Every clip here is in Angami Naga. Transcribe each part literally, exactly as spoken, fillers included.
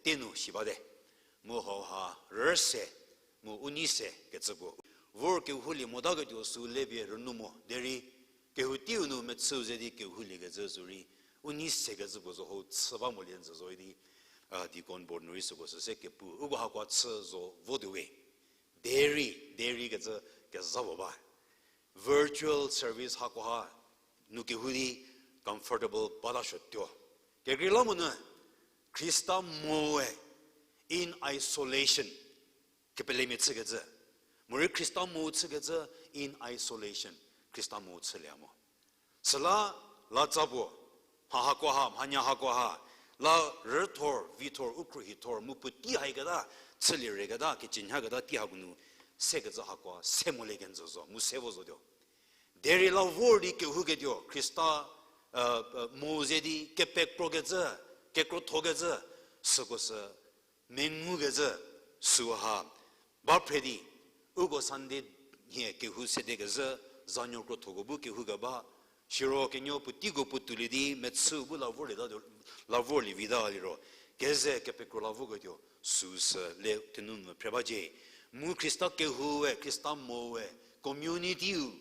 te nu shi bate. Mu hauha rüse, mu u nei se kecü puo. Vor kehoulie motaketuo sü lepie rünu mo, derei kehou teiu nu mechüu ze di kehouliekecü sü rei, u nei sekecü puo zo ho chü ba molie njü zo idi, a, deacon board nu rei süko sü se kepu. Uko hakoa chü zo votuo we. Derei, derei kecü kezha puo ba. Virtual service hakoha nu kehou di comfortable bata suotuo. Kekreilamonyü, Khrista moe in isolation. Kepelemia chükecü. Morei Khrista mo chükecü in isolation. Khrista mo chülie mo. Süla, la tsa puo, mha hakoha, mhanya hakoha, la rüthor, vithor, u khruohithor, mu puotei haiketa, chülie reketa, kecünyaketa, tei hako nu, sekecü hakoa, se molie kenjü zo, mu se vo zotuo. Derei la vor di kehouketuo, Khrista, mo ze di, kepekrokecü, kekrothokecü, süko sü, mengukecü süha ba phre di, uko Sunday nhie kehou sedekezhü, zanuo krothoko bu kehoukeba, siro kenuo puoteiko puo toulie di mechü bu la vorlie ta, la vorlie vita liro, keze kepekro la voketuo, süsü le thenu nu phre bacie. Mu Khrista kehoue, Khrista moue, community-u,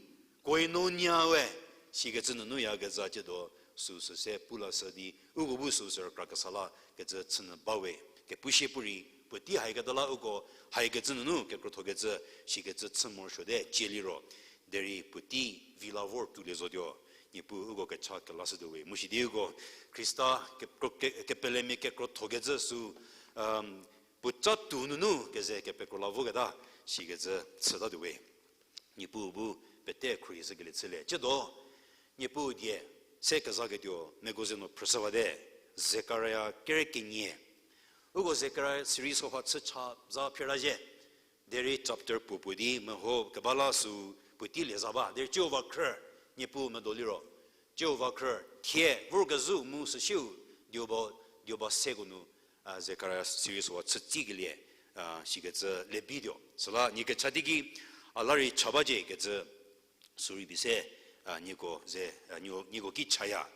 koinonia-ue, sikecü nunu yakezha ciedo, süsü se pu lashü di, uko bu süsü rükra kesa la kecü chünyü bawe, kepu sie pu rei, puotei haiketa la uko, haikecü nunu kekrothokecü, sikecü chü morosuote cie liro, derei puotei vi la vor toulie zotuo, Niepuu uko kecha kelashütuo we. Mu sidi uko Khrista ke-, ke-, kepelemia kekrothokecü sü, puoca tou nunu keze kepekro la voketa, sikecü chütatuo we. Niepuu bu pete khruohi shükelie chülie. Ciedo, Niepuu die, se kezaketuo, meko ze no phrüshü bate, Zekaria kere kenie. Uko Zekaria series hauha chü cha za phira zhie. Derei chapter puo puo di meho keba la sü puotei lie za ba. Derei ciu va khrü, Niepuu medo liro. Ciu va khrü, thie, vorkezhü mu süsiu, dioba, dioba seko nu, a, Zekaria series hauha chütsikelie, a, sikecü le bituo. Süla nie kecha teiki, a la rei cha bacie kecü, sü rei pie se, a, nieko ze, a, nieko, nieko ki chaya.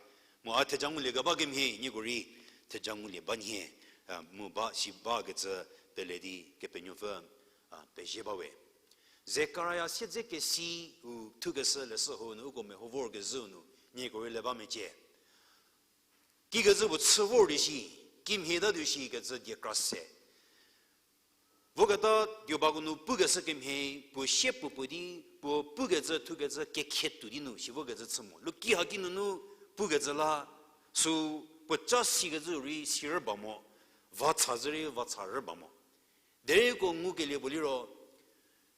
Mu a theja ngulie keba kemhie, nieko rei theja ngulie ba nhie, a, mu ba, si bakecü pele di Kepenuopfü, a, pezie bawe. Zekaria siedzekesiu thukeshü leshü hau nu uko meho vorkezhüu nu, nieko rei le ba mecie. Kikecü puo chü vor di shi, kimhie tatuo shi kecü diekra se. Voketa diobako nu pukeshü kemhie, puo sie puo puo di, puo pukecü thukecü kekhie tuo di nu, si vokecü chü mo. Luki haki nunu pukecü la, sü puoca sikecü rei sirü ba mo, vacha zü rei vacha rü ba mo. Derei uko ngukelie puo liro,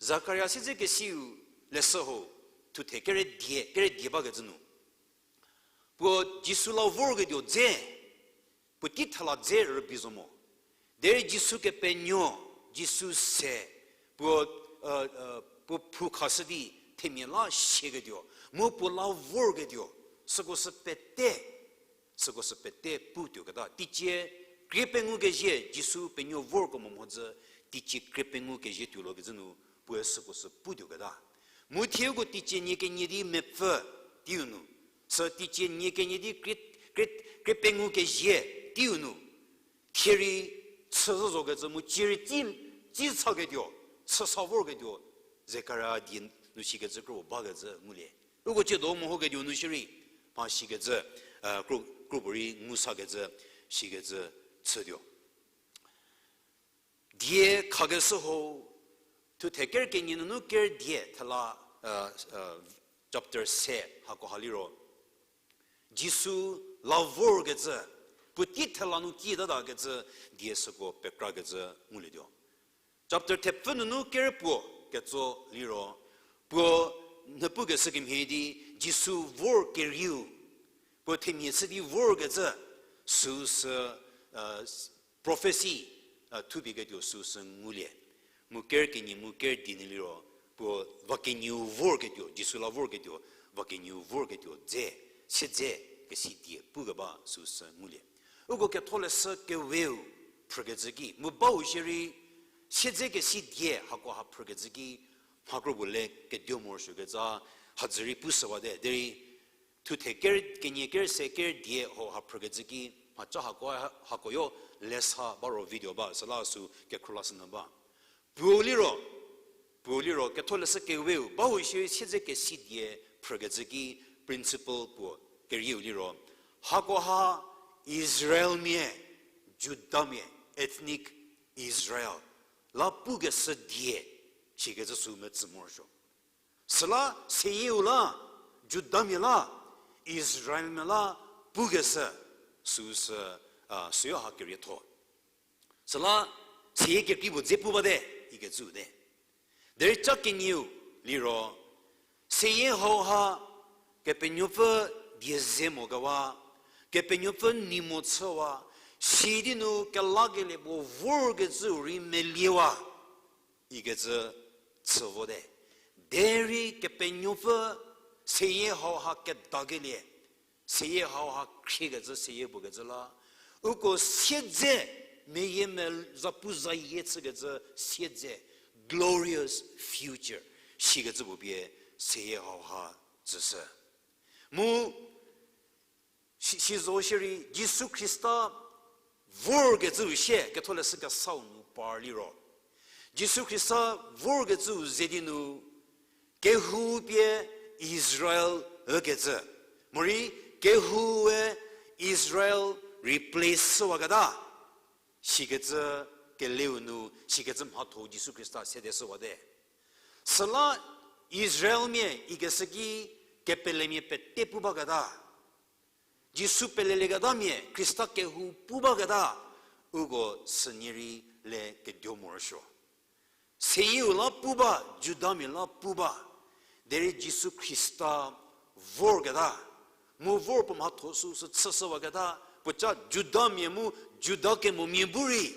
Zakaria siedzekesiu leshü hau, thuthe kere die, kere die bakecü nu. Puo Jisu la vorketuo dze, puotei thela dze rübei zo mo. Derei Jisu kepenuo, Jisu se, puo, puo phou khashü di themia la sieketuo, mu puo la vorketuo, süko sü pete, süko sü pete putuoketa. Teicie krie pengukezhie, Jisu penuo vorkemo mhodzü, teicie krie pengukezhie tuolokecü nu, puoe süko sü putuoketa. Mu thie uko teicie nie kenie di mepfü teiu nu, sü teicie nie kenie di krie, krie, krie pengukezhie teiu nu, thie rei chü zhü zokecü mu cie rei tsi, tsi chaketuo, chü sa vorketuo, Zekaria die nu sikecü kro bakecü ngulie. Uko ciedo mehoketuo nu shierei, mha sikecü, kro, kro puorei ngu sakecü, sikecü chütuo. Die khakeshü hau, thuthe ker kenie nunu ker die thela, chapter se hakoha liro, Jisu la vorkecü, puotei thela nu kitatakecü, die süko pekrakecü ngulietuo. Chapter thepfü nunu ker puo ketso liro, puo nhüpukeshü kemhie di Jisu vor kerieu, puo themia chü di vorkecü, süsü, prophecy, thupie ketuo süsü ngulie. Mu ker kenie mu ker die nu liro, puo va kenieu vorketuo, Jisu la vorketuo, va kenieu vorketuo dze, siedze kesi die pukeba süsü ngulie. Uko ketholeshü keweu phrükecü ki, mu bau shierei, siedze kesi die hakoha phrükecü ki, mha kro puo le keduo morosuokecü, hadzü rei pushüwate, derei, thuthe ker, kenie ker se ker die hauha phrükecü ki, A cha hako, hako yo lesa ba ro video ba, süla sü kekhro la sünyü ba. Puo liro, puo liro, ketholeshü keweu, ba u shierei siedze kesidie phrükecü ki principle puo kerieu liro. Hakoha Israelmia, Judamia, ethnic Israel la pukeshü die, sikecü sü metsü morosuo. Süla seyieu la, Judamia la, Israelmia la pukeshü, süsü, a, süyo ha kerietho. Süla seyie kekrei puo dze pu bate, ikecü te. Derei cha kenieu liro, seyie hauha Kepenuopfü die ze mo kewa, Kepenuopfü nei mo chüwa, sidi nu kelakelie puo vorkecüu rei meliewa, ikecü chü vote. Derei Kepenuopfü seyie hauha kedakelie, seyie hauha khriekecü seyie puokecü la, uko siedze, meyie me zapuzayie chükecü siedze, glorious future, sikecü puo pie seyie hauha tsüshü. Mu si, sizo shierei Jisu Khrista vorkecüu sie ketholeshü kesau nu par liro, Jisu Khrista vorkecüu ze di nu, kehou pie Israel ükecü, morei kehoue Israel replace shüwaketa, sikecü keleu nu, sikecü mhatho Jisu Khrista sede shüwate. Süla Israelmia ikeshü ki kepelemia pete pu baketa, Jisu pelelieketamia Khrista kehou pu baketa, uko sünie rei le keduo morosuo. Seyieu la pu ba, Judamia la pu ba, derei Jisu Khrista vorketa, mu vor puo mhatho süsü chüshüwaketa, puoca Judamia mu Juda kemomia bu rei,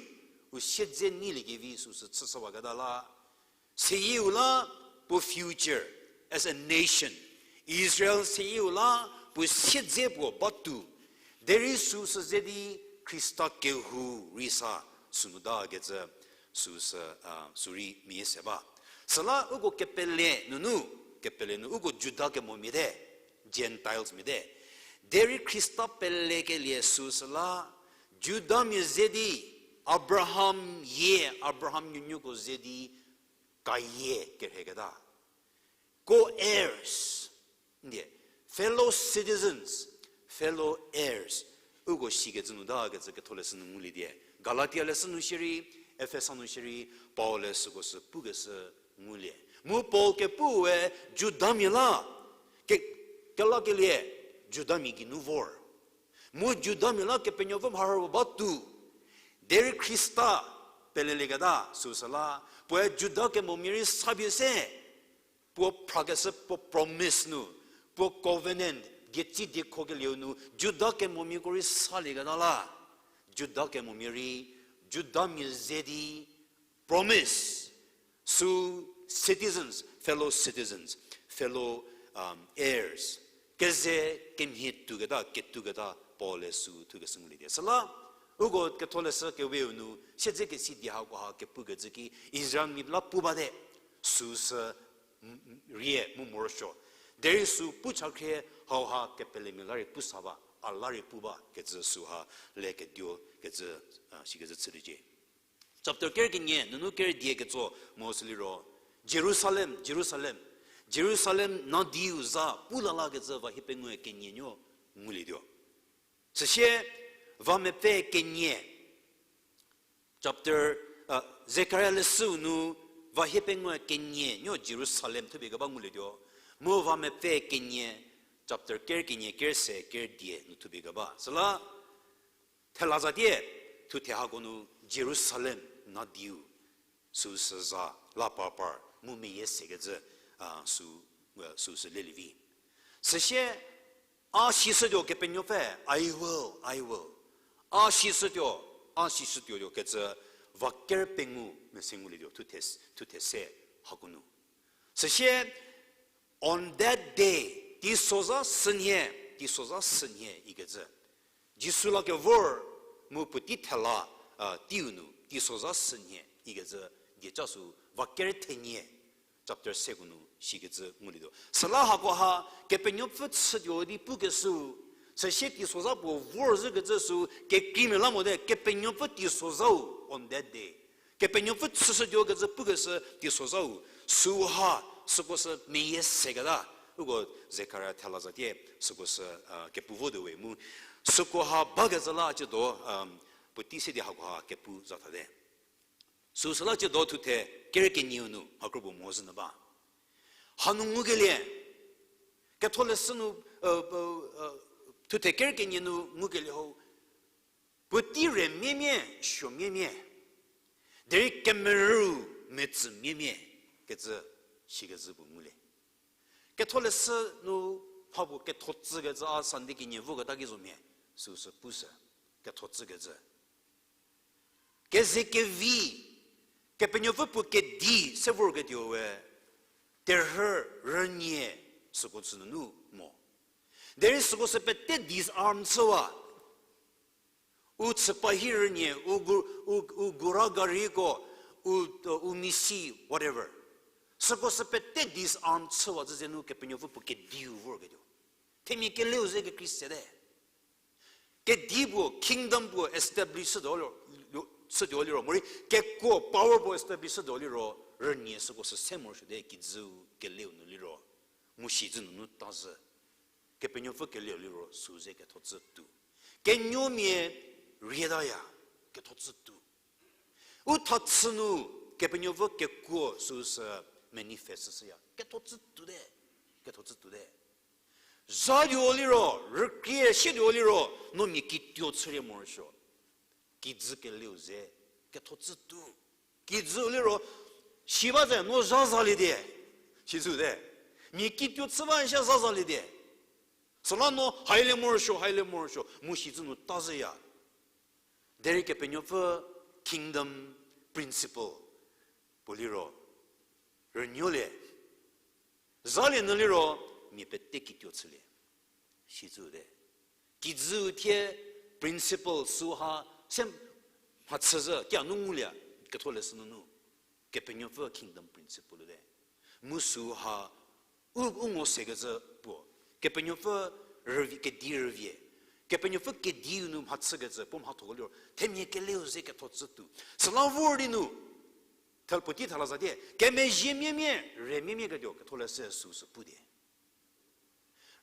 u siedze neiliekevi süsü chüshüwaketa la, seyieu la puo future as a nation, Israel seyieu la puo siedze puo batuo, derei süsü ze di Khrista kehou rei sa sünu takecü süsü, a, sü rei meyie se ba. Süla uko kepele nunu, kepele nu uko Juda kemomia te, Gentiles mia te. Derei Khrista pelekelie süsü la, Judamia ze di, Abraham yie, Abraham nuonuoko ze di, kayie kerheketa, co-heirs, ndie, fellow citizens, fellow heirs, uko sikecü nu takecü ketholeshü nu ngulie die. Galatia leshü nu shierei, Efesa nu shierei, Paul-e süko sü pukeshü ngulie. Mu Paul kepuue Judamia la, ke, kelakelie Judamia geinu vor. Mu Judamia la Kepenuopfü mharhü puo batuo, derei Khrista pelelieketa süsü la, puoe Juda kemomia rei sapie se, puo phrakeshü puo promise nu, puo covenant, dietsi diekhokelieu nu, Juda kemomiako rei salieketa la, Juda kemomia rei, Judamia ze di, promise, sü citizens, fellow citizens, fellow, um, heirs, keze kemhie tuoketa, ketuoketa Paul-e sü thukeshü ngulie die. Süla, uko ketholeshü keweu nu, siedze kesi die hakoha kepukecü ki, Israelmia la pu bate, süsü, m, m, rie mu morosuo. Derei sü pu chakhrie hauha kepelemia la rei pu sa ba, a la rei pu ba, kecü süha le keduo, kecü, a, sikecü chüliecie. Chapter ker kenie, nunu ker die ketso mo süliro, Jerusalem, Jerusalem, Jerusalem nadiu za pu lalakecü va hiepengou kenie nuo ngulietuo. Süsie, va mepfü kenie, chapter, uh, Zekaria leshüu nu, va hiepengou kenie nuo Jerusalem thupie keba ngulietuo. Mu va mepfü kenie, chapter ker kenie, ker se, ker die nu thupie keba. Süla, thela zatie, thuthe hako nu Jerusalem nadiu, süsü za la par par mu meyie sekecü, a, sü, a, süsü lelie vi. Süsie, a sishütuo Kepenuopfü, I will, I will. A sishütuo, a sishütuo kecü, va ker pengou mese ngulietuo, thuthe, thuthe se hako nu. Süsie, on that day, teisozha sünhie, teisozha sünhie ikecü. Jisu la kevor mu puotei thela, a, teiu nu, teisozha sünhie ikecü dieca sü va ker thenie, chapter seko nu sikecü ngulietuo. Süla hakoha, Kepenuopfü chütuo di pukeshüu, Süsie teisozha puo vor zhükecü sü kekreimia la mote, Kepenuopfü teisozhau on that day. Kepenuopfü chüshütuo kecü pukeshü teisozhau. Süha, süko sü meyie seketa. Uko Zekaria thela zatie, süko sü, a, kepu votuo we mu. Süko ha bakecü la ciedo, um, puotei se di hakoha kepu za thate. Süsüla ciedo thuthe ker kenieu nu mha kropuo mhodzü nyü ba. Hanu ngukelie, Ketholeshü nu, uh, uh, uh, thuthe ker kenie nu ngukelie ho, puotei rümiamia, suomiamia, derei kemerü metsümiamia kecü shikecü puo ngulie. Ketholeshü nu mha puo ketho tsükecü a Sunday kenie voketa ki zo mhie, süsü pushü, ketho tsükecü. Keze kevi, Kepenuopfü puo kedi se vorketuo we, terhü rünie süko sü nunu mo. Derei süko sü pete disarm chüwa. U chüpa hi rünie, u gu-, u, u gura gariko, u, u misi, whatever. Süko sü pete disarm chüwa zhüze nu Kepenuopfü puo kediu vorketuo. Themia keleu ze kekrei sete. Kedi puo, kingdom puo establish chütuo liro, chütuo liro, morei kekuo power puo establish chütuo liro, rünie süko sü se morosuote kijüu keleu nu liro, mu shicü nunu ta zhü, Kepenuopfü keleu liro sü ze ketho tsü tuo. Kenuomia rietaya, ketho tsü tuo. U thachü nu Kepenuopfü kekuo süsü manifest shüya, ketho tsü tuote, ketho tsü tuote. Zhatuo liro, rükrie sietuo liro, no mia kituo chülie morosuo. Kijü keleu ze, ketho tsü tuo. Kijü liro, si ba ze no zha zalie die. Sizhü te. Mia kituo chü ba shie zha zalie die. Süla no hailie morosuo, hailie morosuo, mu shicü nu ta zhüya. Derei Kepenuopfü kingdom principle puo liro, rünuolie, zalie nyü liro, mia pete kituo chülie. Sizhü te. Kijüu thie principle süha se mhachüzhü, kia nu ngulie, Ketholeshü nunu. Kepenuopfü kingdom principle te. Mu süha u, u ngo sekecü puo. Kepenuopfü rüvi, kedi rüvie. Kepenuopfü kediu nu mhachükecü puo mhathoko liro themia keleu ze ketho tsü tuo. Süla vor di nu, thel puotei thela zatie, kemezhie miamia, rümiamia ketuo Ketholeshü süsü pu die.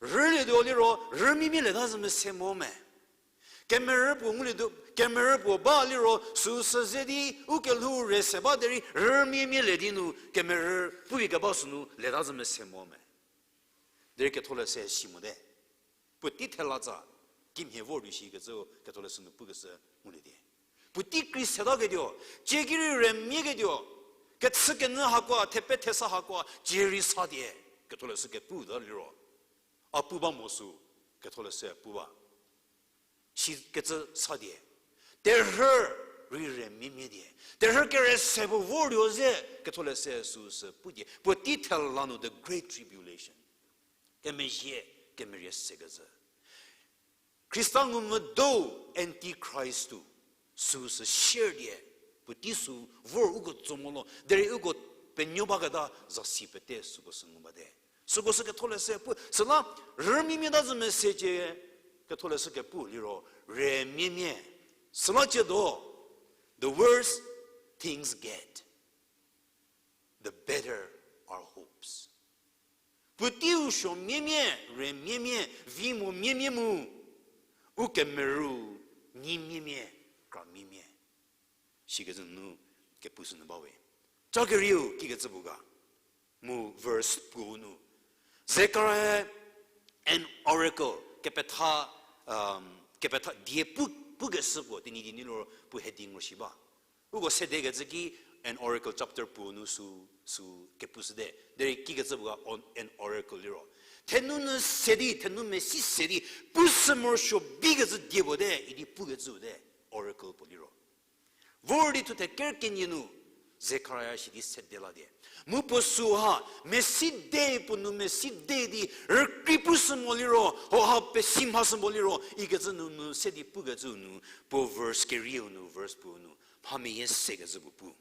Rülietuo liro, rümiamia leta zhü mese mo me. Kemerü puo ngulietuo, kemerü puo ba liro, süsü ze di, u kelhou rüse ba derei, rümiamia le di nu, kemerü puvi keba sünu, leta zhü mese mo me. Derei Ketholeshü si mote. Puotei thela tsa, kimhie vor di shikecü Ketholeshü nu pukeshü ngulie die. Puotei krei seta ketuo, cie ki rei rümia ketuo, kechükenyü hakoa, thepe thesa hakoa, cie rei sa die, Ketholeshü kepu ta liro. A pu ba mo sü, Ketholeshü pu ba. Sikecü sa die. Terhü rei rümiamia die. Terhü kerüse puo vortuo ze, Ketholeshü süsü pu die. Puotei thela nu the great tribulation. Kemezhie, kemerie sekecü. Khrista ngumvü do antichrist-u süsü sier die, puotei sü vor uko tso mo lo, derei uko penuo baketa zasi pete süko sü ngu bate. Süko sü Ketholeshü pu, süla rümiamia ta zhü mese cie, Ketholeshü kepu liro, rümiamia. Süla ciedo, the worse things get, the better our hopes. Puoteiu suo miamia, rümiamia, vi mo miamia mu, u kemerü nyi miamia, kra miamia. Sikecü nu kepu sünu bawe. Cha kerieu kikecü puo ga. Mu verse puo nu, Zechariah, an oracle, kepetha, um, kepetha die pu, pukeshü puo, Tenyidie nu liro puo heading ro shi ba. Uko sedekecü ki an oracle chapter puo nu sü, sü kepushüte. Derei kikecü puo ga on, an oracle liro, thenu nu se di, thenu mesi se di, pushü morosuo bikecü die puo te, idi pukecüu te, oracle puo liro. Vor di thuthe ker kenie nu, Zechariah shi di sede la die. Mu puo süha, mesi de puo nu mesi de di, rükrie pushü mo liro, hoha pesi mhashü mo liro, ikecü nu nu se di pukecüu nu, puo verse kerieu nu, verse puo nu, mha meyie sekecü puo pu.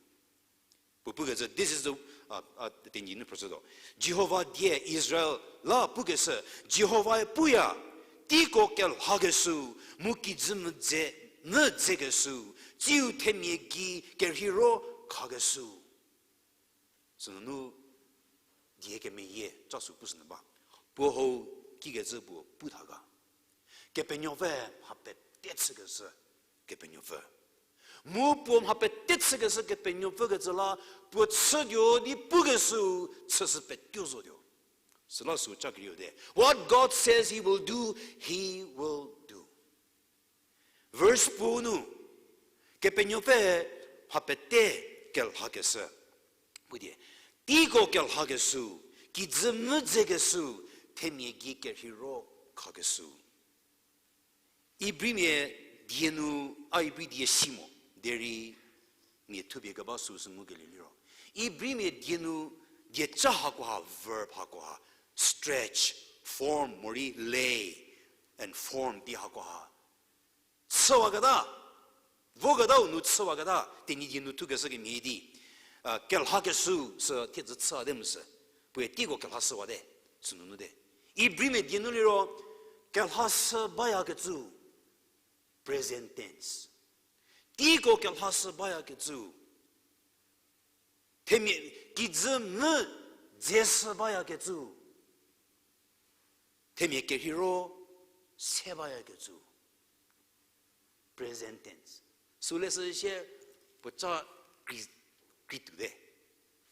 Puo pukecü, this is the, uh, uh, Tenyidie nu phrüshütuo. Jihova die Israel la pukeshü, Jihovae puya, Teiko kelhakeshüu, mu kijü mvü dze, mvü dzekeshüu, tsiu themia gei kerheiro khakeshüu. Sünunu die kemeyie ca sü pushünyü ba. Puo hau kikecü puo pu tha ga. Kepenuopfü mha pete chükeshü Kepenuopfü. Mu puo mha pete chükeshü Kepenuopfü kecü la, puo chütuo di pukeshüu chüshü petuo zotuo. Süla sü ca kerieu te. What God says he will do, he will do. Verse puo nu, Kepenuopfü mha pete kelhakeshü. Pudie, teiko kelhakeshüu, kijü mvü dzekeshüu, themia gei kerheiro khakeshüu. Ibrimia die nu, a Ibri die si mo, derei mia thupie keba süu sü ngukelie liro. Ibrimia die nu, dieca hakoha, verb hakoha, stretch, form, morei lay and form di hakoha. Chüwaketa, voketau nu chüwaketa, Tenyidie nu thukeshü kemhie di, a, kelhakeshüu sü thiedzü chüwate mu sü. Puoe teiko kelhashüwate, sünunu te. Ibrimia die nu liro, kelhashü bayakecü, present tense. Teiko kelhashü bayakecü. Themia kijü mvü dzeshü bayakecü. Themia kerheiro se bayakecü. Present tense. Süleshü sie puoca kri, krituote.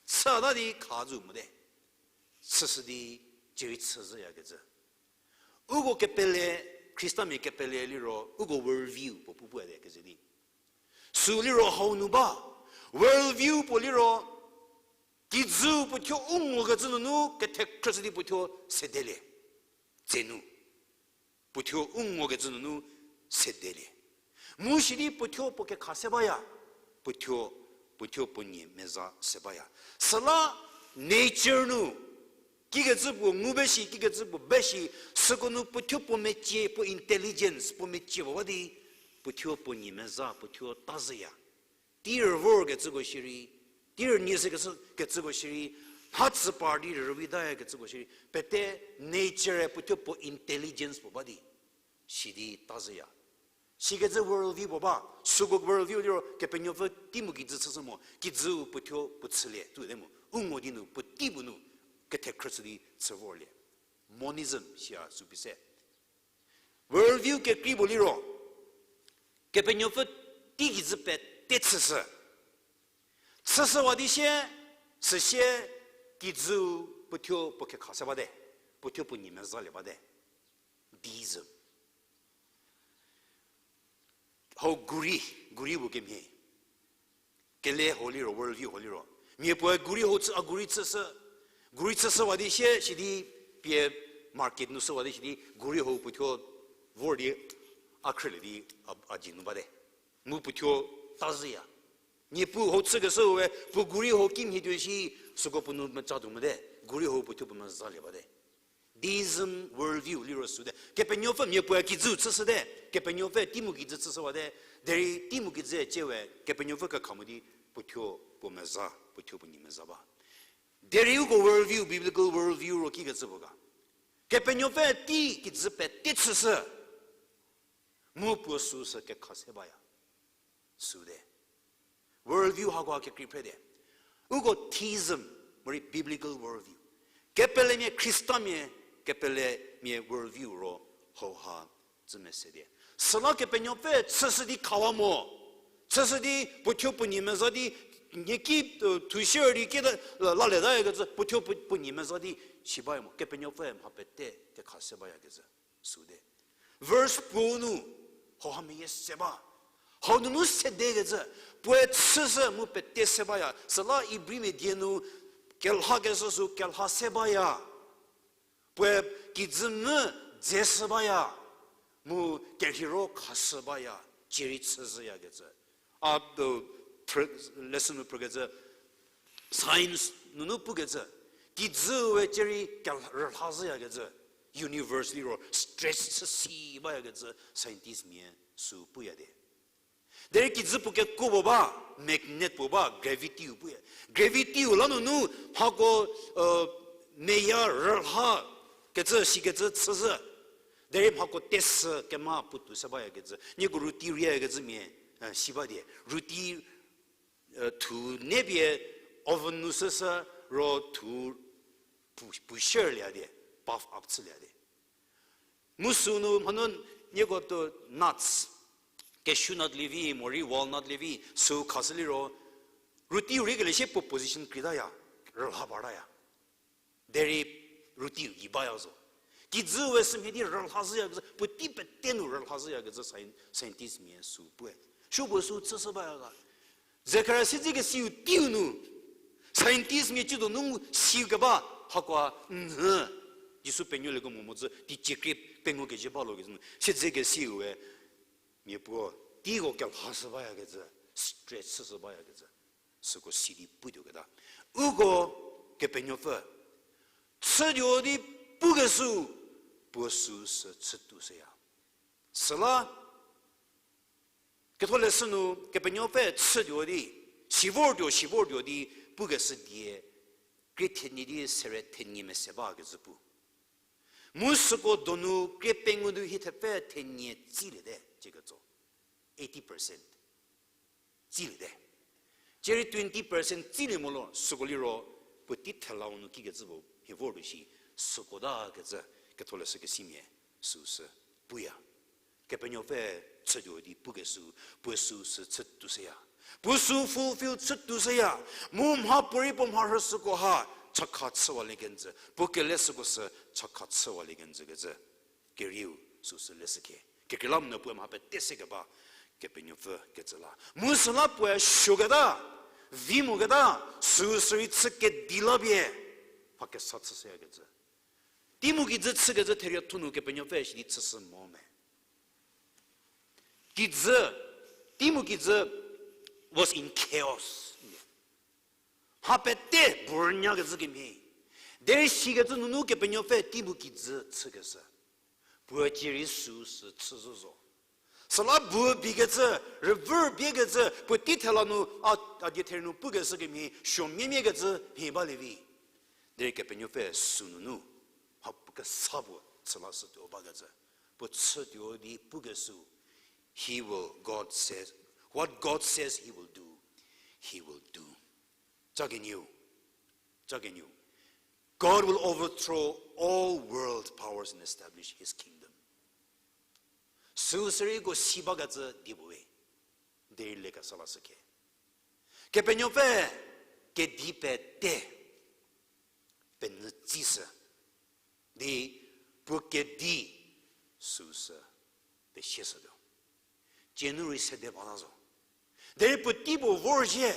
Chüta di khazü mote. Chüshü di cierei chüzhüyakecü. Uko kepele, Khristamia kepele liro, uko world view puo pu puate kecü di. Sü liro hau nu ba, world view puo liro, kijüu puo thuo u ngokecü nunu kethekhrüshü di puo thuo sedelie. Tsenu. Puo thuo u ngokecü nunu sedelie. Mu sidi puo thuo puo kekha se baya. Puo thuo, puo thuo puo nie meza se baya. Süla nature nu, kikecü puo ngu be shi, kikecü puo be shi, süko nu puo thuo puo mecie, puo intelligence, puo mecie puo ba di, puo thuo puo nie meza, puo thuo tazhüya. Tei rüvorkecüko shierei, tei rünie se kecü, kecüko shierei, mha tsü par di rüvitaya kecüko shierei, pete nature-e puo thuo puo intelligence puo ba di, sidi tazhüya. Sikecü world view puo ba, süko world view liro, Kepenuopfü tei mu kijü chüshü mo, kijüu puo thuo puo chülie, tuote mo, u ngo di nu, puo tei puo nu, kethekhrüshü di chü vorlie. Monism sia sü pie se. World view kekrei puo liro, Kepenuopfü tei kijü pete chüshü. Chüshüwa di sie, süsie kijüu puo thuo puo kekha se bate, puo thuo puo nie mezalie bate. Deism. Hau guri, guri puo kemhie. Kele hau liro, world view hau liro, mia puoe guri hau chü, a guri chüshü, guri chüshüwa di sie, sidi pie market nu shüwa di sidi guri hau puo thuo vor di a khrülie di a, a dzie nu bate. Mu puo thuo tazhüya. Niepuu hau chükeshüe, puo guri hau kimhie tuo shi, süko puo nu meca tuo mote, guri hau puo thuo puo mezalie bate. Deism world view liro süte. Kepenuopfü mia puoe kijü chüshüte, Kepenuopfü tei mu kijü chüshüwate, derei tei mu kijü ciewe, Kepenuopfü kekha mo di puo thuo puo meza, puo thuo puo nie meza ba. Derei uko world view, biblical world view ro kikecü puo ga. Kepenuopfü tei kijü pete chüshü. Mu puo süsü kekha se baya. Süte. World view hako kekrei phrete. Uko theism, morei biblical world view. Kepelemia, Khristamia, kepelemia world view ro hauha cü mese die. Süla Kepenuopfü chüshü di khawa mo. Chüshü di puo thuo puo nie meza di, nieki, uh, thushie di kieta, uh, lalietayakecü, puo thuo puo, puo nie meza di, si baya mo. Kepenuopfü mha pete kekha se bayakecü. Süte. Verse puo nu, hauha meyie se ba. Hau nunu sedekecü, puoe chüshü mu pete se baya. Süla Ibrimia die nu, kelhakeshü sü kelha se baya. Puoe kijü mvü dze shü baya. Mu kerheiro khashü baya. Cierei chüzhüyakecü. A, uh, lesson nu phrükecü, science nunu pukecü, kijüe cierei ke rülha zhüyakecü, universe liro stretch chü si bayakecü scientist mia sü puyate. Derei kijü puo kekuo puo ba, magnet puo ba, gravity-u puya. Gravity-u la nunu mhako, uh, meya rülha kecü sikecü chüzhü. Derei mhako tesü kema puotou se bayakecü. Nieko roti rieyakecü mia, eh, si ba die. Roti, eh, thu nepie oven nu süsü ro thu pu-, pushare lya die, puff up chülya die. Mu sünu mhanu nieko tuo nuts, cashew nut lievi, morei walnut lievi, sü khashü liro, roti riekelie shie puo position kreitaya, rülha partaya. Derei roti gei baya zo. Kijü we sümhie di rülha zhüyakecü, puotei pete nu rülha zhüyakecü scien-, scientist mia sü pue. Supuo sü chüshü baya ga. Zekaria siedzekesiu teiu nu, scientist mia cüdo nu siu keba, hakoa nhü. Jisu penuolieko mo mozü, teicie krie pengou kejü balo kecü nu. Siedzekesiu we, mia puo, teiko kelhashü bayakecü, stretch chüshü bayakecü. Süko si di putuoketa. Uko Kepenuopfü chütuo di pukeshü, puo süsü chütuo shüya. Süla, ketholeshü nu Kepenuopfü chütuo di, sivortuo, sivortuo di pukeshü die, krie thenie di sere thenie mese bakecü pu. Mu süko donu krie pengou nu hie thepfü thenie tsiliete, ciketso. Eighty percent. Tsiliete. Cierei twenty percent tsilie molo, süko liro, puotei thelau nu kikecü puo mhie vortuo shi, süko takecü, ketholeshü kesimia, süsü puya. Kepenuopfü chütuo di pukeshü, puo süsü chütuo shüya. Puo sü fulfill chütuo shüya. Mu mhapuorei puo mharhü süko ha, chakha chüwalie kenjü. Puo kele süko sü chakha chüwalie kenjü kecü. Kerieu süsü leshükhie. Kekreilamonyü puoe mha pete se keba Kepenuopfü kecü la. Mu süla puoe suoketa, vi moketa, süsü rei chü kedi la pie. Mha kesa chü shüyakecü. Teimu kijü chükecü therietho nu Kepenuopfü sidi chüshü mo me. Kijü, teimu kijü was in chaos. Mha pete burnyakecü kemhie. Derei sikecü nunu Kepenuopfü teimu kijü chükeshü. Puo cierei süsü chüzhü zo. Süla bu bikecü, rüvür biekecü, puotei thela nu, a, a die therieu nu pukeshü kemhie, suo miemiekecü mhie balie vi. Derei Kepenuopfü sünunu, mha puo kesa puo chü lashütuo bakecü. Puo chütuo di pukeshü, he will, God says, what God says he will do, he will do. Ca kenieu, ca kenieu. God will overthrow all world powers and establish his kingdom. Süsü rei ko si bakecü di puoe. Derei lekesa lashükhie. Kepenuopfü kedi pete penyü tsishü. Di puo kedi süsü pesieshütuo. Tsienu rei sede bata zo. Derei puotei puo vorzhie,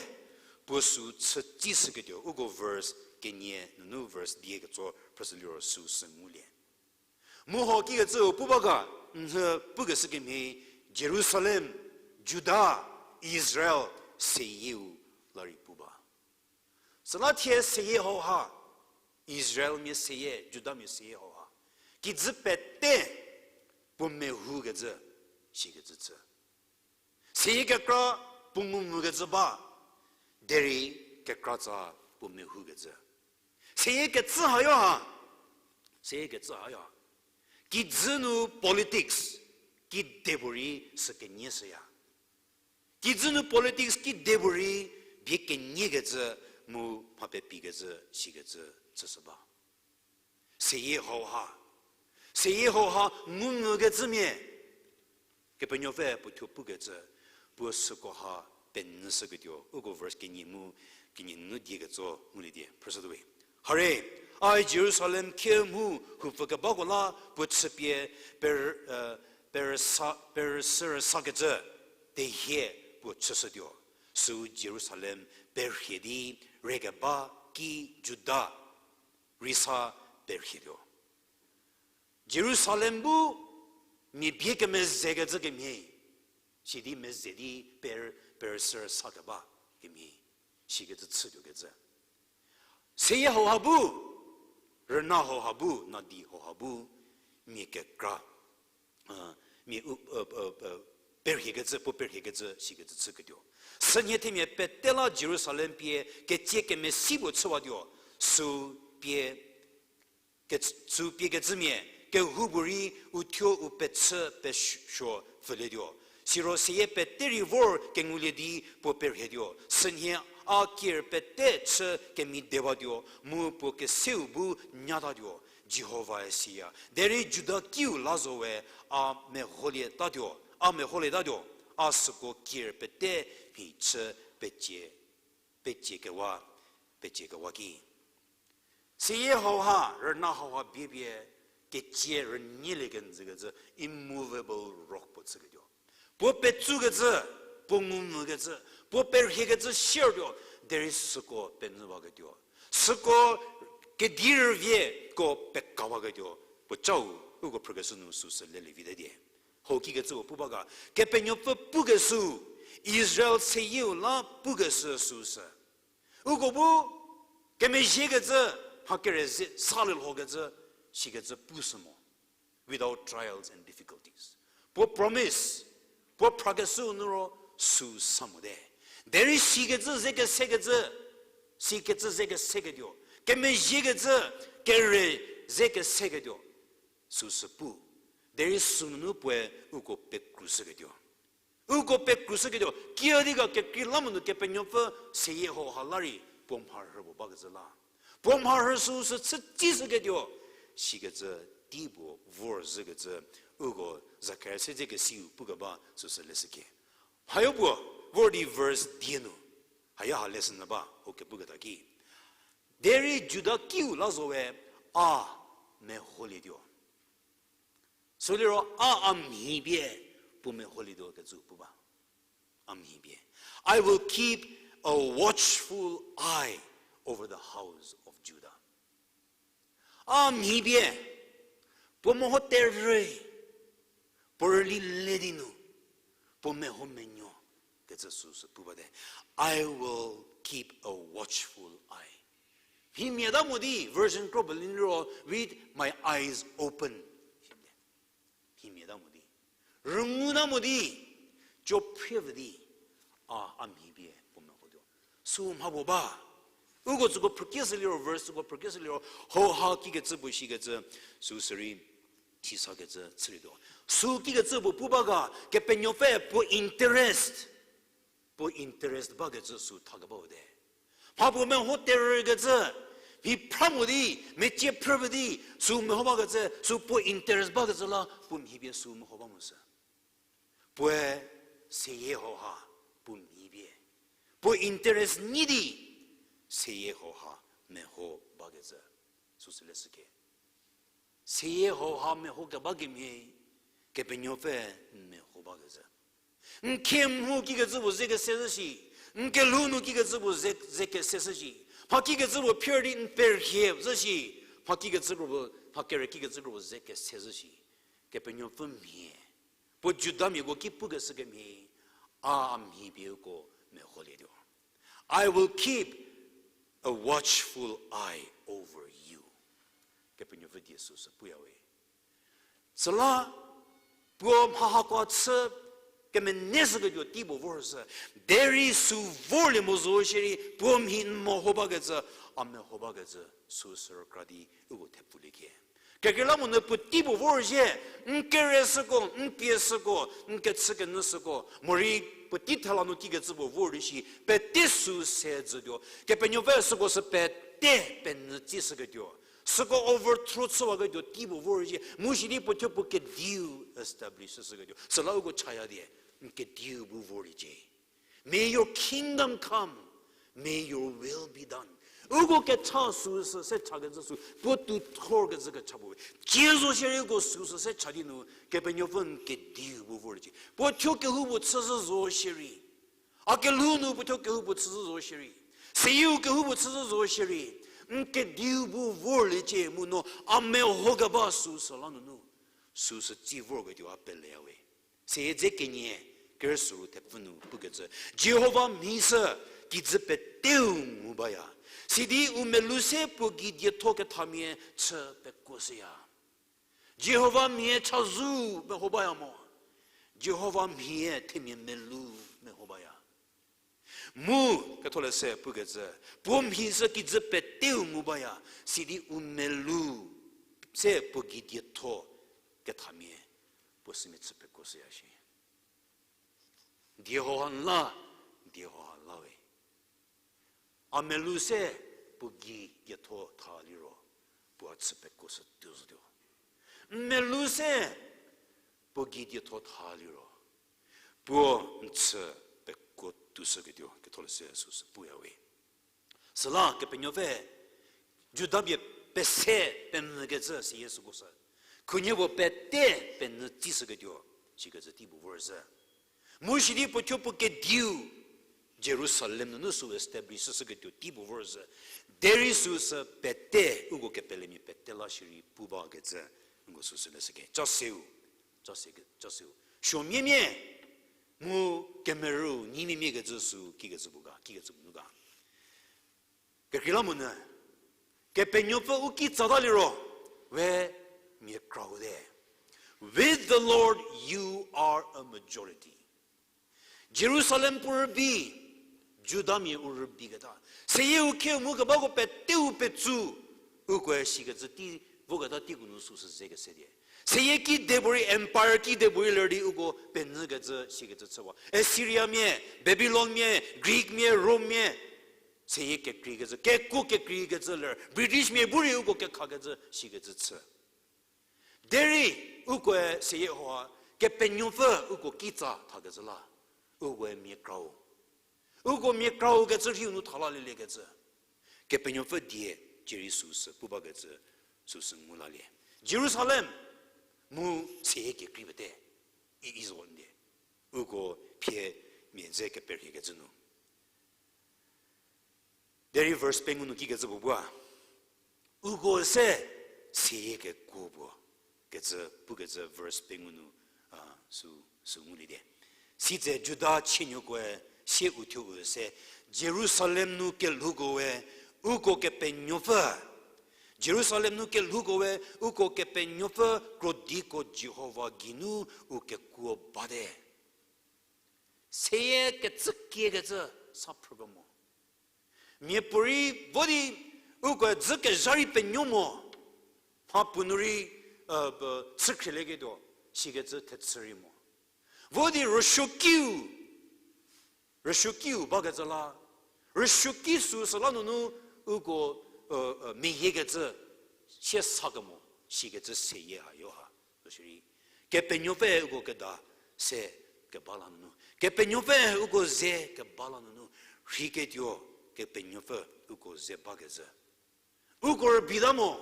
puo sü chü tsishüketuo, uko verse kenie nunu verse die ketso phrüshü liro süsü ngulie. Mu ho kikecü pu ba ga, nhü pukeshü kemhie, Jerusalem, Juda, Israel, seyieu la rei pu ba. Süla thie seyie hauha, Israelmia seyie, Judamia seyie hauha. Kijü pete puo mehoukecü, sikecü chü. Seyie kekra puo ngumvükecü ba, derei kekratsa puo mehoukecü. Seyie kecü hayo ha, seyie kecü hayo ha. Kijü nu politics, kidepuorei sü kenie shüya. Kijü nu politics kidepuorei bie keniekecü mu mha pepikecü, sikecü, chüshü ba. Seyie hauha. Seyie hauha ngumvükecümia. Kepenuopfü puo thuo pukecü, puo süko ha penyüshüketuo, uko verse kenie mu, kenie nunu die ketso ngulie die, phrüshütuo we. Hare, ai Jerusalem khie mu hupfü kebako la puo chüpie per-, eh, perüsa-, perüsü rüsakecü, tehie puo chüshütuo. Sü Jerusalem perhie di rei keba ki Juda rei sa perhietuo. Jerusalem bu mia bie kemezekecü kemhie, sidi meze di per-, perüsü rüsa keba kemhie, sikecü chütuokecü. Seyie hauha bu, rüna hauha bu, nadi hauha bu, mia kekra, mia u, perhiekecü, puo perhiekecü, sikecü chüketuo. Sünhie themia pete la Jerusalem pie ketsie kemesi puo chüwatuo, sü pie, ke-, sü pie kecümia kehoupuorei uthuo u pechü pesuo pfülietuo. Siro seyie pete rei vor kengulie di puo perhietuo. Sünhie a kier pete chü kemidewatuo, mu puo keseu bu nyatatuo, Jihovae siya. Derei Juda kiu la zowe, a meholie tatuo, a meholie tatuo, a süko kier pete mhi chü pecie, peciekewa, peciekewa ki. Seyie hauha, rüna hauha biepie, ketsie rünyielie kenjükecü, immovable rock puo chüketuo. Puo petsukecü, puo ngumvükecü, puo perhiekecü siertuo, derei süko penyüwaketuo. Süko kedi rüvieko pekawaketuo, puo cau, uko phrükeshü nu süsü lelie vi tadie. Hau kikecüko pu ba ga, Kepenuopfü pukeshü, Israel seyieu la pukeshü süsü. Uko bu kemezhiekecü, mha kere ze, salie lhokecü, sikecü pushü mo. Without trials and difficulties. Puo promise, puo phrakeshü nu ro sü sa mote. Derei sikecü ze kesekecü, sikecü ze keseketuo. Kemezhiekecü, kere ze keseketuo. Süsü pu. Derei sünunu puoe uko pekrushüketuo. Uko pekrushüketuo, kiüdi ga kekreilamonyü Kepenuopfü seyie hauha la rei puo mharhü puo bakecü la. Puo mharhü süsü chütsishüketuo, sikecü tei puo vorzhükecü, uko Zakhari se dze kesiu pukeba süsü leshükie. Hayo puo, vor di verse die nu, haya ha lesson ba, ukepuketa ki. Derei Juda kiu la zowe, a meholietuo. Süliro a, a mhi pie puo meholietuo kecü pu ba. A mhi pie. I will keep a watchful eye over the house of Judah. A mhi pie, puo meho terhü, puo rüli le di nu, puo meho menuo kecü süsü pu bate. I will keep a watchful eye. Mhimia ta mo di, version kro Berlin ro, with my eyes open. Mhimia ta mo di. Rüngou ta mo di, co phrie vü di, a, a mhi pie puo mehotuo. Sü mha puo ba. Uko tsüko phrükieshü liro, verse tsüko phrükieshü liro, hauha kikecü puo shikecü, süsü rei, sisakecü chülietuo. Sü kikecü puo pu ba ga, Kepenuopfü puo interest. Puo interest bakecü sü thakeba te. Mha puo meho terhükecü, mhi phra mo di, mecie phrü mo di, sü meho bakecü, sü puo interest bakecü la, puo mhi pie sü meho ba mo sü. Puoe seyie hauha, puo mhi pie. Puo interest nyi di, seyie hauha, meho bakecü. Süsü leshükie. Seyie hauha meho keba kemhie, Kepenuopfü n meho bakecü. N khe mho kikecü puo ze kese zhü shi, n kelhou nu kikecü puo ze, ze kese zhü shi, mha kikecü puo phier di n perhie zhü shi, mha kikecü kro puo, mha kere kikecü kro puo ze kese zhü shi, Kepenuopfü mhie. Puo Judamiako ki pukeshü kemhie, a mhi pie uko meholietuo. I will keep a watchful eye over you. Kepenuopfü die süsü puya we. Süla, puo mha hako chü kemeneshüketuo tei puo vorshü. Derei sü vorlie mo zo shierei, puo mhi n meho bakecü, a meho bakecü, süsü rükra di uko thepfulie kie. Kekreilamonyü puotei puo vorzhie, n kere süko, n pie süko, n kechükenyü süko, morei puotei thela nu kikecü puo vor di shi, pete sü se jütuo. Kepenuopfü süko sü pete penyü tsishüketuo. Süko overthrow chüwaketuo tei puo vorzhie, mu shi di puo thuo puo kediu establish shüketuo. Süla uko chaya die, n kediu bu vorliecie. May your kingdom come, may your will be done. Uko kecha süsü se chakecü sü, puo tuthorkecü kecha puo we. Cie zo shierei uko süsü se cha di nu, Kepenuopfü n kediu bu vorliecie. Puo thuo kehoupuo chüzhü zo shierei. A kelhou nu puo thuo kehoupuo chüzhü zo shierei. Seyieu kehoupuo chüzhü zo shierei. N kediu bu vorliecie mu no a mehokeba süsü la nunu. Süsü tsi vorketuo a peleya we. Seyie dze kenie, kerüsüru thepfü nu pukecü. Jihova mhi sü kijü peteu ngu baya. Sidi u melou se puo gei dietho kethamia chü pekuoshüya. Jihova mhie chazou meho baya mo. Jihova mhie themia melou meho baya. Mu, ketholeshü pukecü, puo mhi sü kijü peteu ngu baya, sidi u melou se puo gei dietho kethamia puo sümia chü pekuo shüya shi. Die hauha n la, die hauha n la we. A melou se puo gei dietho tha liro, puo a chü pekuo shü tuo zotuo. N melou se puo gei dietho tha liro, puo n chü pekuo tuo shüketuo ketholeshü süsü puya we. Süla Kepenuopfü Judamia pese penyükecü seyie süko sü, khunhie puo pete penyü tsishüketuo, sikecü tei puo vorzhü. Mu sidi puo thuo puo kediu Jerusalem nunu sü establish shüketuo tei puo vorzhü. Derei süsü pete, uko kepelemia pete la shierei pu bakecü, uko süsü leshüke. Cha seu, cha se, cha seu. Suomiamia, mu kemerü nyi miamia kecü sü kikecü puo ga, kikecü puo nu ga. Kekreilamonyü, Kepenuopfü u kitsata liro, we mia krau te. With the Lord, you are a majority. Jerusalem puo rübei, Judamia u rübeiketa. Seyie u khieu mu kebako peteu petsu, ukoe sikecü tei, voketa teiko nu süsü zekese die. Seyie kidepuorei, empire kidepuorei ler di uko penyükecü sikecü chüwa. Assyriamia, Babylonmia, Greekmia, Romemia. Seyie kekreikecü, kekuo kekreikecü ler, Britishmia bu rei uko kekhakecü sikecü chü. Derei ukoe seyie hauha, Kepenuopfü uko kitsa thakecü la, ukoe mia krau. Uko mia krau kecü rhiu nu tha lalieliekecü. Kepenuopfü die, cierei süsü pu bakecü, süsü ngu lalie. Jerusalem, mu seyie kekrei pete, i, i zo ndie. Uko phie mia dze keperhiekecü nu. Derei verse pengou nu kikecü puo bua. Uko se seyie kekuo puo kecü, pukecü verse pengou nu, a, sü, sü ngulie die. Sitse Juda chienuokoe sie uthuo u se, Jerusalem nu kelhouko we, uko Kepenuopfü. Jerusalem nu kelhouko we, uko Kepenuopfü krodiko Jihova geinu u kekuo bate. Seyie kecükiekecü sa phrüko mo. Miapuorei vo di uko dzü kezha rei penuo mo. Mha puo nu rei, e, chükhrielieketuo, sikecü thechü rei mo. Vo di rüsuokiu, rüsuokiu bakecü la, rüsuoki süsü la nunu uko, e, e, meyiekecü, sie sa kemo, sikecü seyie hayo ha. Zo shierei, Kepenuopfü uko keda se keba la nunu, Kepenuopfü uko ze keba la nunu, rheiketuo Kepenuopfü uko ze bakecü. Uko rübei ta mo,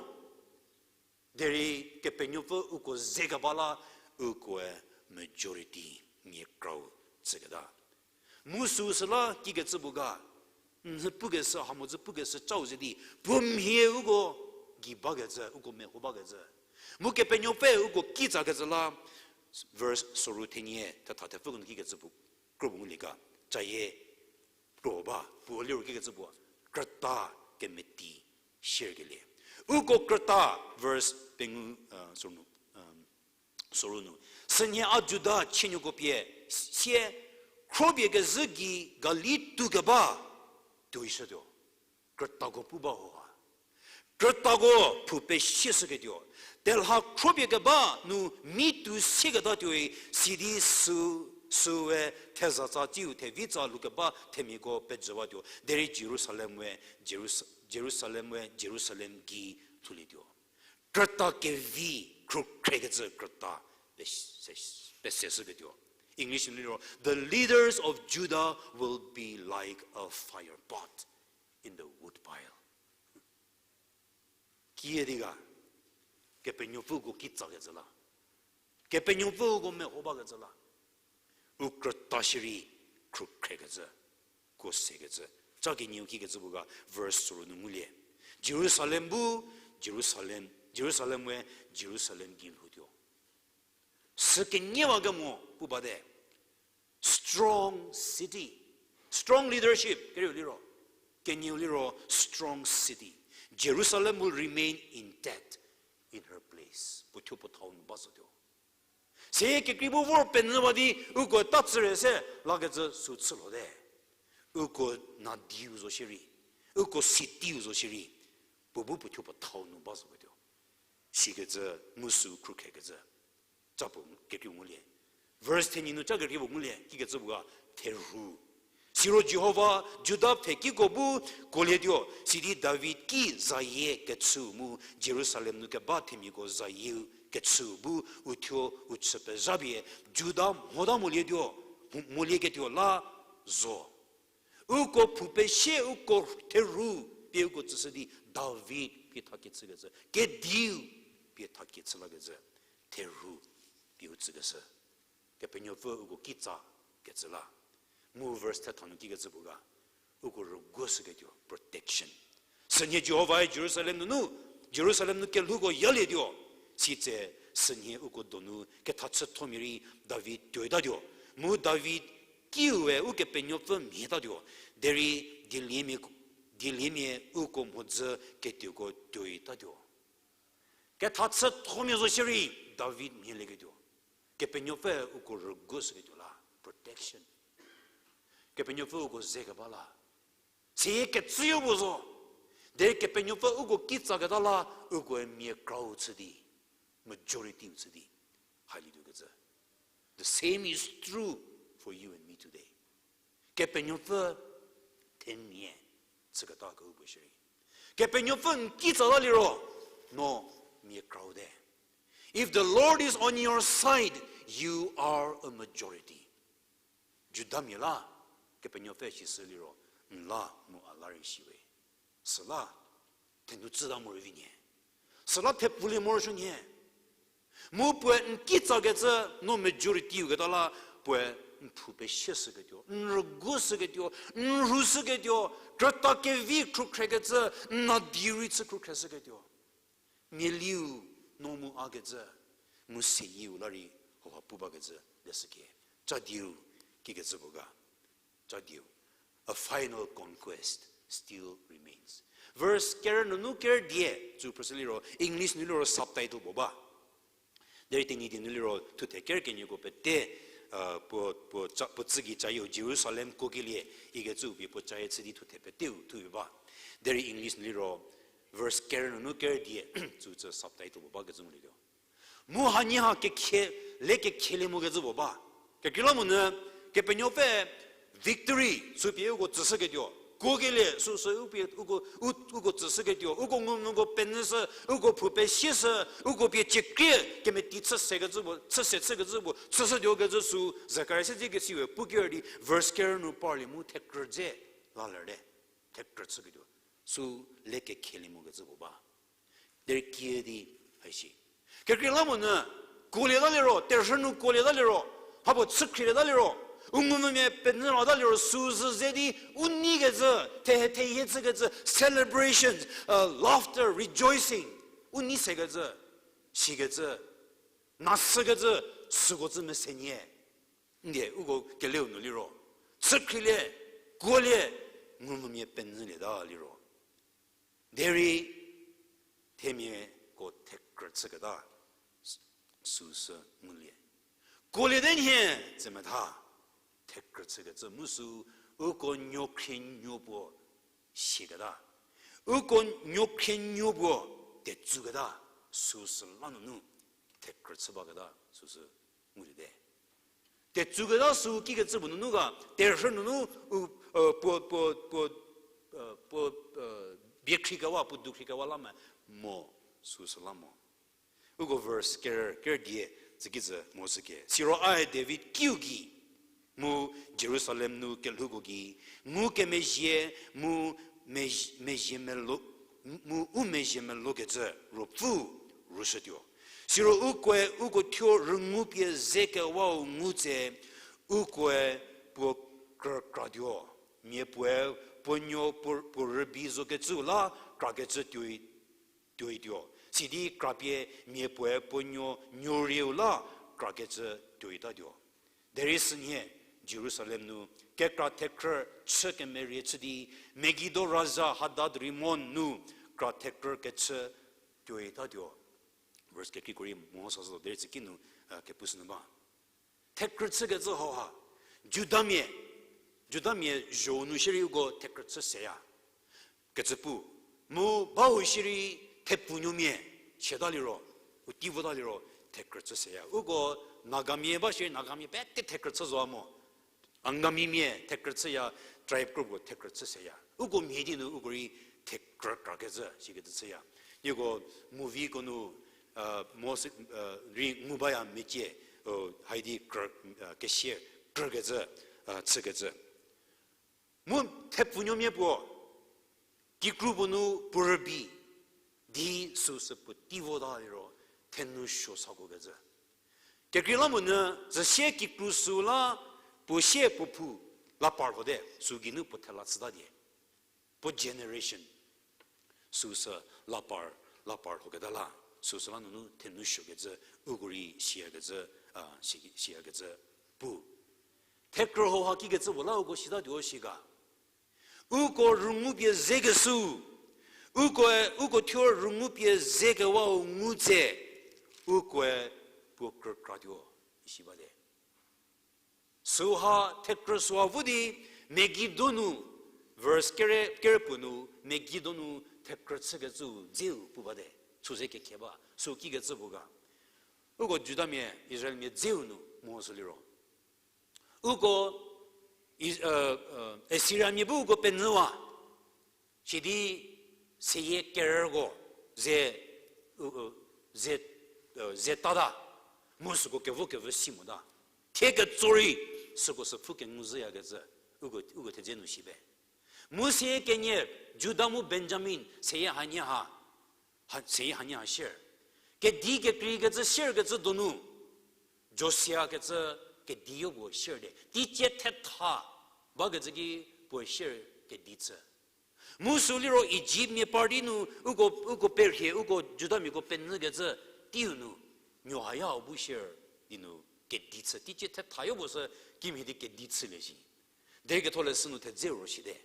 derei Kepenuopfü uko ze keba la, ukoe majority mia krau tsüketa. Mu süsü la kikecü puo ga, nhü pukeshü, hamhodzü pukeshü chau ze di, puo mhie uko gei bakecü, uko meho bakecü. Mu Kepenuopfü uko kitsakecü la, verse soru thenie, thetha thepfü ko nu kikecü puo, kro puo ngulie ga, cayie, kro ba, puo liro kikecü puo, krüta kemeti shierkelie. Uko krüta, verse pengou, e, soru nu, e, soru nu. Sünhie a Juda chienuoko pie, sie, khropie kezhü gei Galil tuo keba, tuoishütuo. Krütako pu ba ho ha. Krütako phou pesieshüketuo. Telha khropie keba nu mi tuo sieketatuoi, sidi sü, süe thezatsa tsiu thevitsa lhoukeba themiako pejüwatuo. Derei Jerusalem we, Jerus-, Jerusalem we, Jerusalem gei lhoulietuo. Krüta kevi, khrukhrekecü krüta pes-, peseshüketuo. English nu liro, the leaders of Judah will be like a fire pot in the wood pile. Kiüdi ga, Kepenuopfü uko kitsakecü la, Kepenuopfü uko meho bakecü la, u krüta shierei khrukhrekecü, kuo sekecü. Cha kenieu kikecü puo ga verse soru nu ngulie. Jerusalem bu, Jerusalem, Jerusalem we, Jerusalem gei lhoutuo. Sü keniewakemo pu bate. Strong city. Strong leadership, kerieu liro. Kenieu liro strong city. Jerusalem will remain intact in her place. Puo thuo puo thau nu ba zotuo. Se kekrei bu vor penyüwa di uko ta tsüre se lakecü sü chü lhote. Uko nadiu zo shierei, uko cityu zo shierei, puo bu puo thuo puo thau nu ba zoketuo. Sikecü, mu sü khrukhrekecü. Ca puo kekrei ngulie. Verse thenie nu ca kekrei puo ngulie, kikecü puo ga, therhu. Siro Jihova Juda pfhekiko bu kuolietuo, sidi David ki zayie kechü mu Jerusalem nu keba themiako zayieu kechü bu uthuo u chü pezhapie Juda mhota molietuo, molieketuo la zo. Uko phou pesie uko therhu pie uko tsüshü di David pie thakechükecü, kediu pie thakechü lakecü, therhu pie u tsükeshü. Kepenuopfü uko kitsakecü la. Mu verse thetha nu kikecü puo ga, uko rüguoshüketuo, protection. Sünhie Jihovae Jerusalem nunu, Jerusalem nu kelhouko yalietuo. Sitse sünhie uko donu kethachüthomia rei David tuoitatuo. Mu David kiue Ukepenuopfü mhietatuo. Derei dieliemia, dieliemia uko mhodzü ketuoko tuoitatuo. Kethachüthomia zo shierei David mhielieketuo. Kepenuopfü uko rüguoshüketuo la, protection. Kepenuopfü uko zekeba la. Seyie kecüyo puo zo. Derei Kepenuopfü uko kitsaketa la, ukoe mia krau chü di, majority-u chü di, halituokecü. The same is true for you and me today. Kepenuopfü themia chüketa kehoupuo shierei. Kepenuopfü n kitsata liro, no mia krau te. If the Lord is on your side, you are a majority. Judamia la, Kepenuopfü sishü liro, n la mu a la rei shiwe. Süla, thenu tsüta morovi nhie. Süla thepfulie morosuo nhie. Mu puoe n kitsakecü no majority-u keta la, puoe n phou pesieshüketuo, n rüguoshüketuo, n rhushüketuo, krüta kevi khrukhrekecü, n nadi rei chü khrukhre shüketuo. Mialiu no mu akecü, mu seyieu la rei hauha pu bakecü leshükie. Cha dieu, kikecü puo ga. Cha dieu. A final conquest still remains. Verse kerü nunu kerü die, tsü phrüshü liro, English nu liro subtitle puo ba. Derei Tenyidie nu liro thuthe kerü kenieko pete, puo, puo, puo tsü gei chayeu Jerusalem kuokelie, ikecü pie puo chayie chü di thuthe peteu thupie ba. Derei English nu liro, verse kerü nunu kerü die, tsü tsü subtitle puo bakecü ngulietuo. Mu hanie ha kekhe, le kekhelie mokecü puo ba. Kekreilamonyü, Kepenuopfü victory, sü pie uko tsüshüketuo. Kuokelie, süsü u pie uko, u, uko tsüshüketuo. Uko ngumvüko penyüshü, uko phou pesieshü, uko pie ciekrie, kemeti chüsekecü puo, chüse chükecü puo, chüshütuokecü sü, Zakaria se dze kesiwe, pu kerü di, verse kerü nu parlie mu thekrü dze, la lerte. Thekrü chüketuo. Sü le kekhelie mokecü puo ba. Derei kiüdi, haisi. Kekreilamonyü, kuolieta liro, terhü nu kuolieta liro, hapuo chükhrilieta liro, u ngumvümia penyülieta liro, süzü ze di, u neikecü, thehe theyie chükecü, celebrations, laughter, rejoicing, u nei sekecü, sikecü, nasükecü, süko tsü mese nyie. Ndie, uko keleu nu liro, chükhrilie, kuolie, ngumvümia penyülieta liro. Derei themiako thekrü chüketa, süsü ngulie. Kuoliete nhie, tse metha, thekrü chükecü mu sü, uko nuokhrie nuo puo siaketa. Uko nuokhrie nuo puo tetsuketa, süsü la nunu, thekrü chü baketa, süsü nguliete. Tetsuketa sü kikecü puo nunu ga, terhü nunu, u, puo, puo, puo, puo, biekhriekewa, puo duokhriekewa la me, mo, süsü la mo. Uko verse ker, ker die, tsükicü mo süke. Siro ae David kiu gei, mu Jerusalem nu kelhouko gei, ngukemezhie, mu mezhie, mezhie melo, mu u mezhie melokecü ruopfü rüshütuo. Siro ukoe uko thuo rüngupie zekewau ngu tse, ukoe puo krü kratuo. Mia puoe puo nuo puo, puo rübei zokecüu la krakecü tuoi, tuoituo. Sidi krapie mia puoe puo nuo nuorieu la krakecü tuoitatuo. Derei sünhie Jerusalem nu kekra thekhrü chü kemerie chü di, Megido raja Hadad Rimon nu kra thekhrü kechü tuoitatuo. Verse kekreiko rei mo sa zo derei tsüki nu, kepushünyü ba. Thekhrü chükecü hauha, Judamia, Judamia zho nu shierei uko thekhrü chü seya. Kecü pu, mu bau shierei thepfunuomia, Siata liro, u tei vota liro, thekrü chü seya. Uko Nagamia ba shie, Nagamia pete thekrü chü zoa mo. Angamimia thekrü chüya, tribe group ko thekrü chü seya. Uko mhie di nu uko rei thekrü krakecü sikecü chüya. Nieko movieko nu, mo se, rei ngu baya mecie, haidi krü, kesia krükecü, chükecü. Mu thepfunuomia puo, kikru puo nu puo rübei di süsü puo tei vota liro, thenou suo sakokecü. Kekreilamonyü, züsie kikru süu la, puo sie puo phou la par hote, süu geinu puo thela chüta die. Puo generation süsü la par, la par hoketa la, süsü la nunu thenou suokecü, uko rei siyakecü, a, si-, siyakecü pu. Thekrü hauha kikecü puo la uko sitatuo shi ga. Uko rüngupie zekeshü, ukoe, uko thuo rüngupie zekewau ngu tse, ukoe puo krü kratuo, isi bate. Süha thekrü süha vo di, Megido nu, verse kere, kere puo nu, Megido nu thekrü chükecüu dzeu pu bate, chüse kekhe ba, sü kikecü puo ga. Uko Judamia, Israelmia dzeu nu, mo sü liro. Uko, Is-, Assyriamia bu uko penyüwa. Sidi seyie kerüko ze, u, u, ze, ze tata, mu süko kevo kevü si mota. Thie ketso rei, süko sü pfhü kengu zhüyakecü, uko, uko thedze nu shi be. Mu seyie kenie, Juda mu Benjamin, seyie hanie ha, ha, seyie hanie ha sier. Kedi kekreikecü sierkecü donu, Josia kecü kediyo puo sier de. Teicie thetha bakecü ki puo sier kedi chü. Mu sü liro Egyptmia par di nu uko, uko perhie, uko Judamiako penyükecü teiu nu, nuo haya bu sier di nu kedi chü. Teicie thethayo puo sü kimhie di kedi chülie shi. Derei ketholeshü nu thedze ro shite.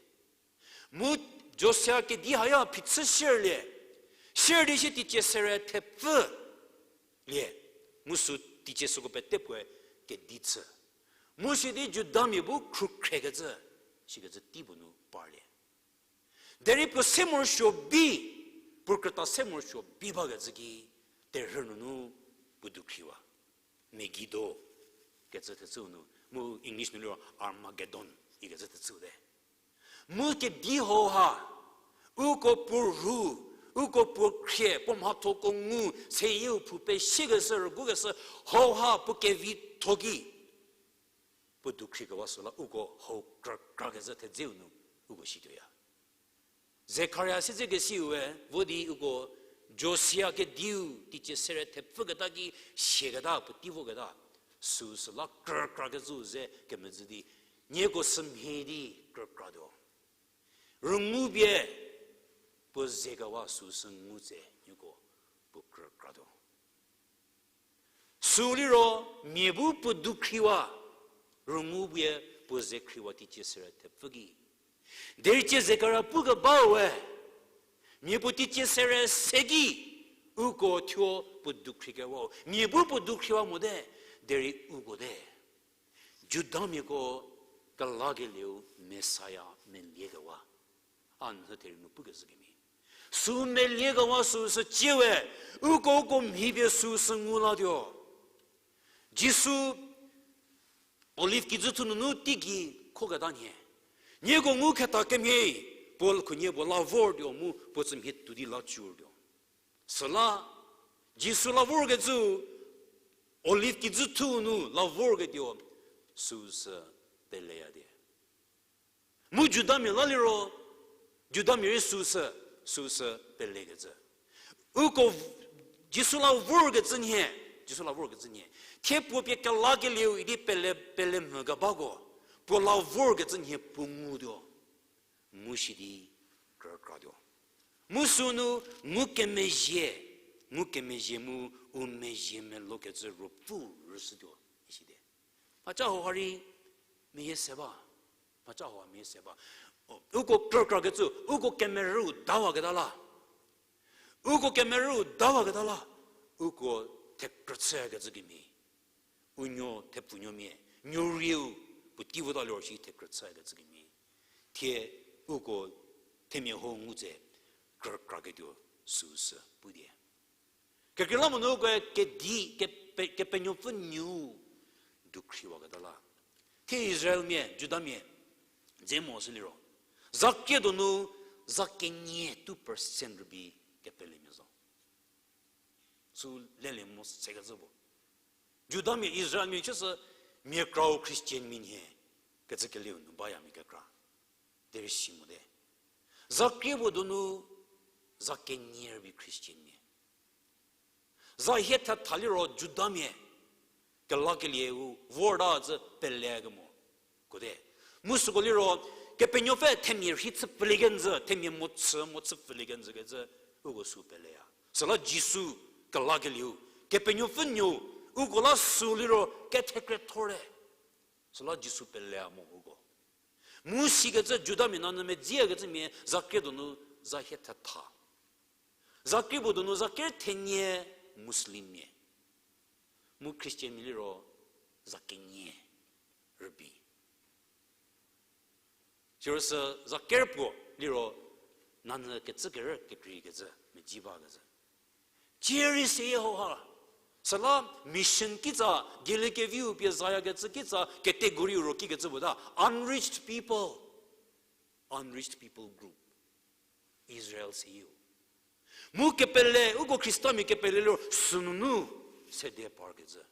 Mu Josia kedi haya phichü sierlie. Sier di sie teicie sere thepfü lie. Mu sü teicie süko pete puoe kedi chü. Mu sidi Judamia bu khrukhrekecü, sikecü tei puo nu parlie. Derei puo se morosuo bi, puo krüta se morosuo bi bakecü ki, terhü nunu puo dukhriwa. Megido kecü thechüu nu, mu English nu liro Armageddon ikecü thechüu te. Mu kedi hauha, uko puo rhu, uko puo khrie, puo mhathoko ngu, seyieu phu pesiekeshü, rügukeshü, hauha puo kevitho ki, puo dukhrikewa süla uko hau kra, krakecü thedzeu nu uko situoya. Zekaria siedzekesiue vo di uko Josia kediu teicie sere thepfüketa ki siaketa puotei voketa, süsüla krükrakecü ze kemezhü di, nieko sümhie di krükratuo. Rüngupie puo zekewa süsü ngu tse nieko puo krükratuo. Sü liro mia bu puo dukhriwa, rüngupie puo zekhriwa teicie sere thepfü ki. Derei tsie Zekaria pukebau we, mia puo teicie sere se ki, uko thuo puo dukhrikewau. Mia bu puo dukhriwa mote, derei uko te. Judamiako kelakelieu Messiah meliekewa. A nhü therie nu pukecü kemhie. Sü meliekewa süsü ciewe, uko uko mhipie süsü ngu latuo. Jisu Olive kijüthou nunu teigei khoketa nhie. Nieko ngu kheta kemhie, puo khunhie puo la vortuo mu puo tsümhie tuo di la cütuo. Süla, Jisu la vorkecü, Olive kijüthou nu la vorketuo, süsü peleya die. Mu Judamia la liro, Judamia rei süsü, süsü pelekecü. Uko Jisu la vorkecü nhie, Jisu la vorkecü nhie. Thie puo pie kelakelieu idi pele, pele mhükebako, puo la vorkecü nhie puo ngutuo. Mu sidi krükratuo. Mu sünu ngukemezhie, ngukemezhie mu u mezhie melokecü ruopfü rüshütuo, isite. Mhaca hauha rei meyie se ba, mhaca hauha meyie se ba. Uko krükrakecü, uko kemerüu dawaketa la. Uko kemerüu dawaketa la. Uko thekrü chüyakecü kemhie. U nuo thepfunuomia, nuo rieu puotei vota liro shi thekrü chüyakecü kemhie. Thie uko themia ho ngu tse krükraketuo süsü pu die. Kekreilamonyü uko kedi, kepe-, Kepenuopfü nuou dukhriwaketa la. Thie Israelmia, Judamia, dze mo sü liro, za krie donu, za kenie two percent rübei kepelemia zo. Sü lelie mo sekecü puo. Judamia, Israelmia chüsü mia krau Christian mia nhie kecü kelieu nu baya mia kekra. Derei si mote. Za krie puo donu, za kenie rübei Christian mia. Za hie thetha liro Judamia, kelakelieu vorta zü pele kemo. Kote. Mu süko liro, Kepenuopfü themia rhei chü pfülie kenjü, themia mo chü, mo chü pfülie kenjü kecü, uko sü peleya. Süla Jisu kelakelieu, Kepenuopfü nuou, uko la sü liro kethekriethorte. Süla Jisu peleya mo uko. Mu sikecü Judamia nanyü medzikecümia za krie donu za hie thetha. Za krie puo donu za ker thenie Muslimmia. Mu Christianmia liro za kenie rübei. Siro sü za ker puo liro nanyü kecü kerü kekreikecü, medzi bakecü. Cierei seyie hauha. Süla mission kitsa, dieliekeviu pie zayakecü kitsa, category ro kikecü puo ta, unreached people. Unreached people group. Israel seyieu. Mu kepele, uko Khristamia kepele liro sünunu sede parkecü.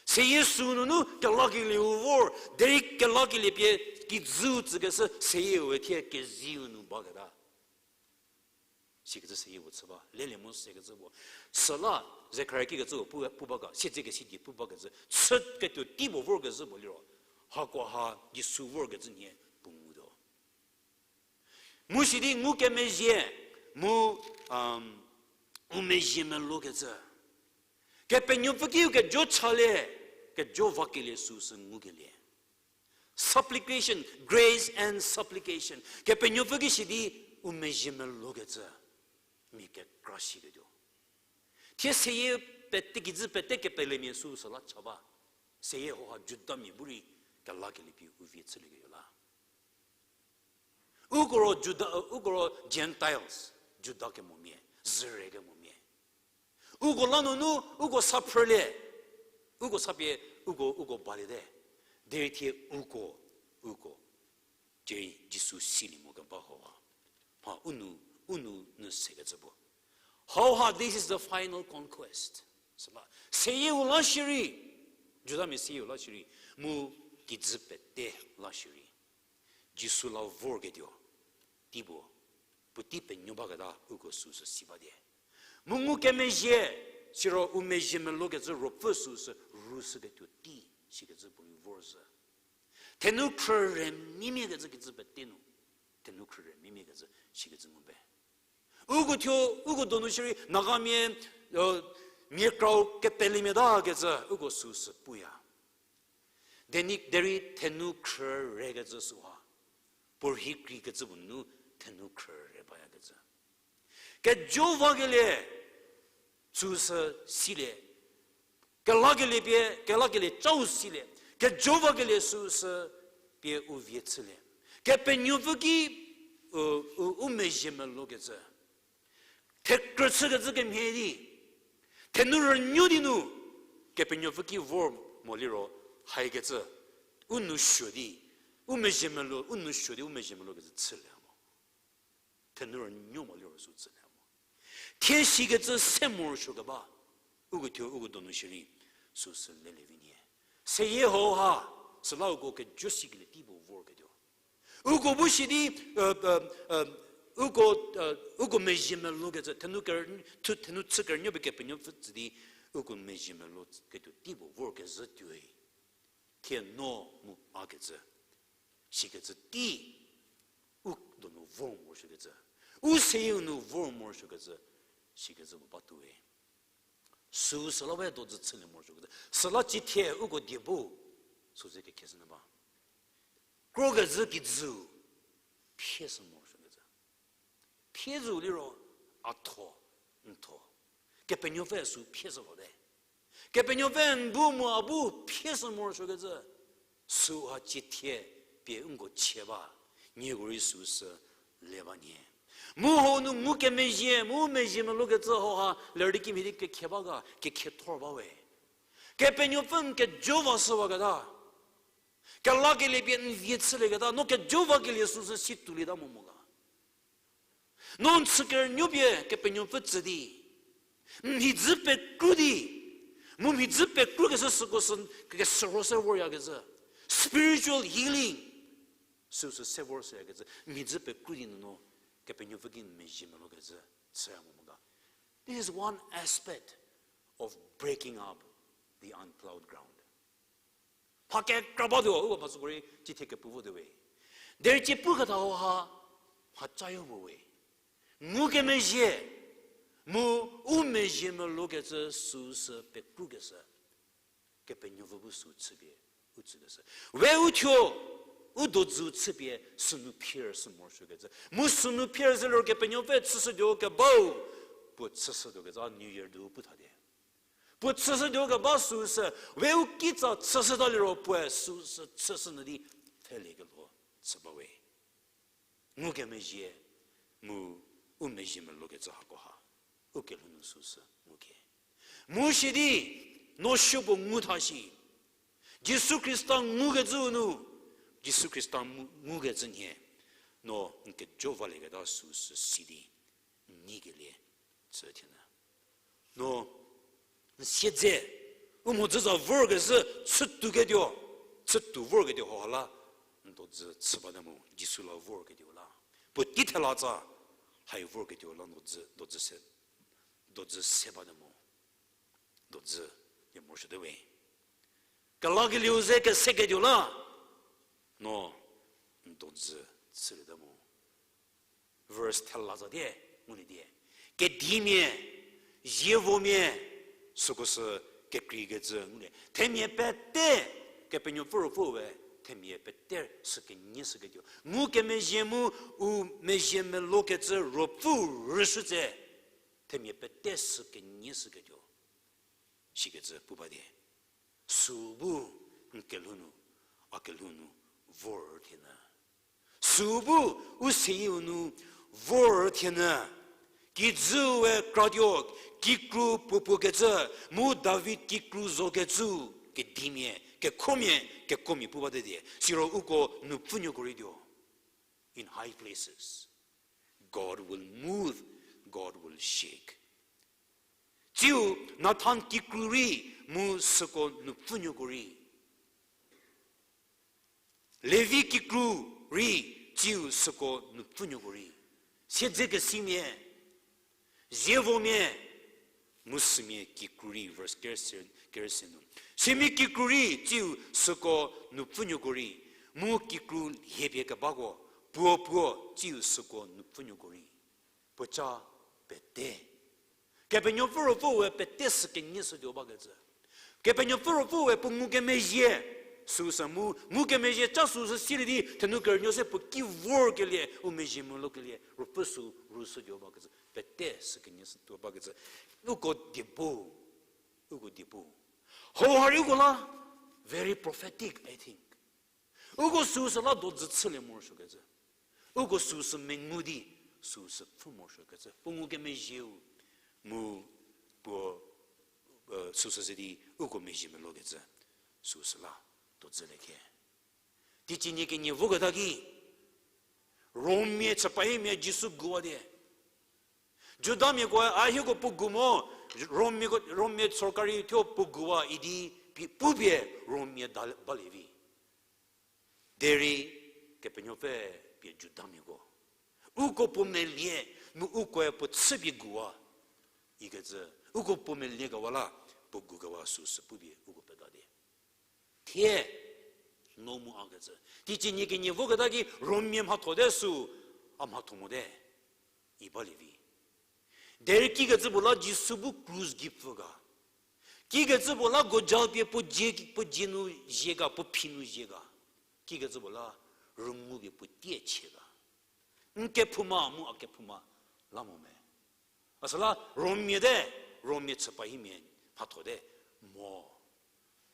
Seyie sünunu kelakelieu vor, derei kelakelie pie kijü tsükeshü seyieu we thie keziu nu baketa. Sikecü seyie puo chü ba, lelie mo sekecü puo. Süla, Zekaria kikecü puo pu, pu ba ga, siedzekesi die pu bakecü, chüketuo tei puo vorkezhü puo liro, hakoha Jisu vorkecü nhie puo ngutuo. Mu sidi ngukemezhie, mu, u mezhie melokecü. Kepenuopfü kiu kejo chalie, kejo vakelie süsü ngukelie. Supplication, grace and supplication. Kepenuopfü ki sidi u mezhie melokecü. Mia kekra shiketuo. Thie seyie pete kijü pete kepelemia süsü la cha ba. Seyie hauha Judamia bu rei kelakelie pie u vie chülieketuo la. Uko ro Juda, uko ro Gentiles, Juda kemomia, züre kemomia. Uko lanunu, uko sa phrülie, uko sa pie, uko, uko baliete. Derei thie uko, uko. Cierei Jisu silie mo keba hauha. Mha u nu, u nu nu sekecü puo. Hauha, this is the final conquest. Süla, seyieu la shierei, Judamia seyieu la shierei, mu kijü pete la shierei. Jisu la vorketuo, tei puo, puotei penuo baketa uko süsü si batie. Mu ngukemezhie, siro u mezhie melokecü ruopfü süsü rüshüketuo tei, sikecü puorei vorzhü. Thenu khrüre mimia kecü kijü pete nu, thenu khrüre mimia kecü sikecü ngu be. Uko thuo, uko donu shierei, Nagamia, mia krau kepelemia ta kecü, uko süsü puya. Deni, derei thenu khrüre kecü süha. Puorhi kreikecü puo nunu thenu khrüre bayakecü. Kejo vakelie, süsü silie. Kelakelie pie, kelakelie chau silie. Kejo vakelie süsü pie u vie chülie. Kepenuopfü ki, u, u, u mezhie melokecü. Thekrü chükecü kemhie di. Thenu rünuo di nu. Kepenuopfü ki vor mo liro. Haikecü. U nou suo di. U mezhie melo, u nou suo di, u mezhie melokecü chülie mo. Thenu rünuo mo liro sü chülie mo. Thie sikecü se morosuo keba. Uko thuo, uko donu shierei. Süsü lelie vi nie. Seyie hauha. Süla uko kejo sikelie tei puo vorketuo. Uko bu si di, uko, uko mezhie melokecü, thenu ker-, thu-, thenu chü kerünuo pie Kepenuopfü tsü di, uko mezhie meloketuo tei puo vorkezhü tuoi. Thie no mu a kecü, sikecü tei, u donu vor morosuokecü, u seyie nu vor morosuokecü, sikecü puo batuowe. Süsü la we do zü chülie morosuokecü. Süla cithie uko die bu, süze kekheshü nyü ba. Krokezhü kijü, phieshü morosuokecü. Phie zo liro, a tho, n tho. Kepenuopfü sü phieshü vote. Kepenuopfü n bu mu a bu phieshü morosuokecü. Süha cithie pie nko chie ba, nieko rei süsü le ba nie. Mu hau nu ngukemezhie, mu mezhie melou kecü hauha ler di kimhie di kekhe ba ga, kekhe thor ba we. Kepenuopfü n kejo va shüwaketa. Kelakelie pie n vie chülieketa, no kejo vakelie süsü si tuolieta mo mo ga. No n chü kerünuo pie Kepenuopfü tsü di, n mhidzü pekru di, mu mhidzü pekru keshü süko sü, keshürho se voryakecü, spiritual healing, süsü se vor shüyakecü, mhidzü pekru di nunu Kepenuopfü ki n mezhie melou kecü, chüya mo mo ga. This is one aspect of breaking up the unplowed ground. Mha kekra batuo, uko mha süko rei cithie kepu votuo we. Derei cie puketa hauha, mha cayo puo we. Ngukemezhie, mu u mezhie melou kecü süsü pekru keshü. Kepenuopfü bu sü chüpie u tsükeshü. We u thuo, u dodzü chüpie sünu phier sü morosuokecü. Mu sünu phier ze liro Kepenuopfü chüshütuo kebau, puo chüshütuo kecü New Year du pu tha die. Puo chüshütuo keba süsü, we u kitsa chüshüta liro puoe süsü chüshü nyü di pfheliekelho chü ba we. Ngukemezhie, mu u mezhie melou kecü hako ha, u kelhou nu süsü nguke. Mu shi di, no supuo ngu tha shi. Jisu Khrista ngukecüu nu, Jisu Khrista mu-, ngukecü nhie, no n kejo valieketa süsü si di, n nyikelie, chü thienyü. No, n siedze, u mhodzü za vorkezhü, chütuo ketuo, chütuo vorketuo hauha la, n dodzü chü bate mo, Jisu la vorketuo la. Puotei thela tsa, hai vorketuo la n dodzü, dodzü se, dodzü se bate mo, dodzü, ye morosuote we. Kelakelieu ze keseketuo la, no, n dodzü chüliete mo. Verse thela za die, ngulie die. Kedimia, zievomia, süko sü kekreikecü ngulie. Themia pete, Kepenuopfü Ruopfü we, themia pete sü kenyie shüketuo. Ngukemezhie mu u mezhie melou kecü Ruopfü rüshü tse, themia pete sü kenyie shüketuo. Shikecü pu ba die. Sü bu n kelhou nu, a kelhou nu vor thienyü. Sü bu u seyieu nu vor thienyü. Kijüu we kratuo, kikru puopuo kecü, mu David kikru zokecü, kedimia, kekhomia, kekomia pu bate die. Siro uko nupfünuoko rei tuo. In high places, God will move, God will shake. Tsiu Nathan kikru rei mu süko nupfünuoko rei. Levi kikru rei tsiu süko nupfünuoko rei. Siedzekesimia, zievomia, mu sümia kikru rei, verse kerüse, kerüse nu. Sümia kikru rei tsiu süko nupfünuoko rei, mu kikru lhiepie kebako, puo puo tsiu süko nupfünuoko rei. Puoca pete. Kepenuopfü Ruopfü we pete sü kenyie shütuo bakecü. Kepenuopfü Ruopfü we puo ngukemezhie, süsü mu, ngukemezhie ca süsü silie di, thenu kerünuo se puo ki vorkelie, u mezhie melokelie, Ruopfü sü rüshütuo bakecü, pete sü kenyie shütuo bakecü. Uko diebo, uko diebo. Hauha rei uko la, very prophetic, I think. Uko süsü la dodzü chülie morosuokecü. Uko süsü mengu di, süsü pfhü morosuokecü. Puo ngukemezhieu, mu puo, e, süsü ze di uko mezhie melokecü. Süsü la dodzülie khe. Teicie nie kenie voketa ki, Rommia chüpahimia Jisu guwa die. Judamiako a hieko puo gu mo, Rommia, Rommia sorkari thuo puo guwa idi pi-, pupie Rommia da-, balie vi. Derei Kepenuopfü pie Judamiako, uko puo melie, mu ukoe puo chüpie guwa ikecü, uko puo meliekewa la, puo gukewa süsü pupie uko peta die. Thie, no mu a kecü. Teicie nie kenie voketa ki Rommia mhathote sü, a mhatho mote, i balie vi. Derei kikecü puo la Jisu bu krus gei pfhü ga. Kikecü puo la gojal pie puo dzie, puo dzie nu zhie ga, puo phi nu zhie ga. Kikecü puo la rüngu pie puo tie chie ga. N kephouma mu a kephouma la mo me. Asüla Rommia te, Rommia chüpahimia mhathote mo.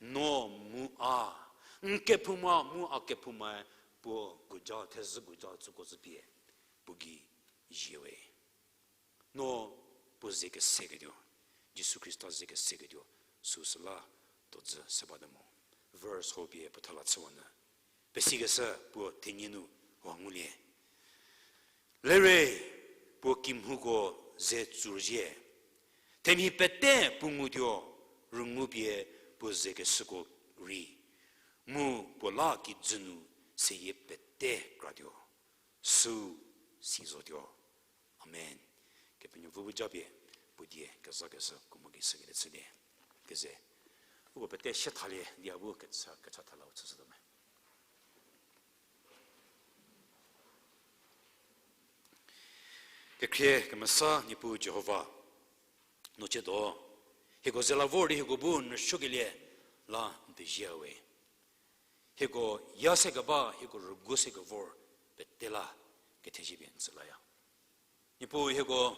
No mu a, n kephouma mu a kephoumae puo guja, thezhü guja tsüko tsü pie, puo gei zie we. No puo ze keseketuo, Jisu Khrista ze keseketuo, süsü la dozü se bate mo. Verse hau pie puo thala chüwanyü, pesikeshü puo thenie nu ha ngulie. Lere, puo kimhouko ze tsurzie. Themia pete puo ngutuo, rüngu pie puo ze keshüko rei. Mu puo la kijü nu seyie pete kratuo. Süu si zotuo. Amen. Kepenuopfü bu japie, puo die kezakeshü kumo ki sükelie chülie. Keze. Uko pete sie thalie, dia bu kecha, kecha thala u chüshütuo me. Kekhrie kemesa Niepuu Jihova, no tsiedo, hieko ze la vor di hieko bu n rüsuokelie la n pezie we. Hieko ya se keba, hieko rügu se kevor pete la kethezie pie n tsü laya. Niepuu hieko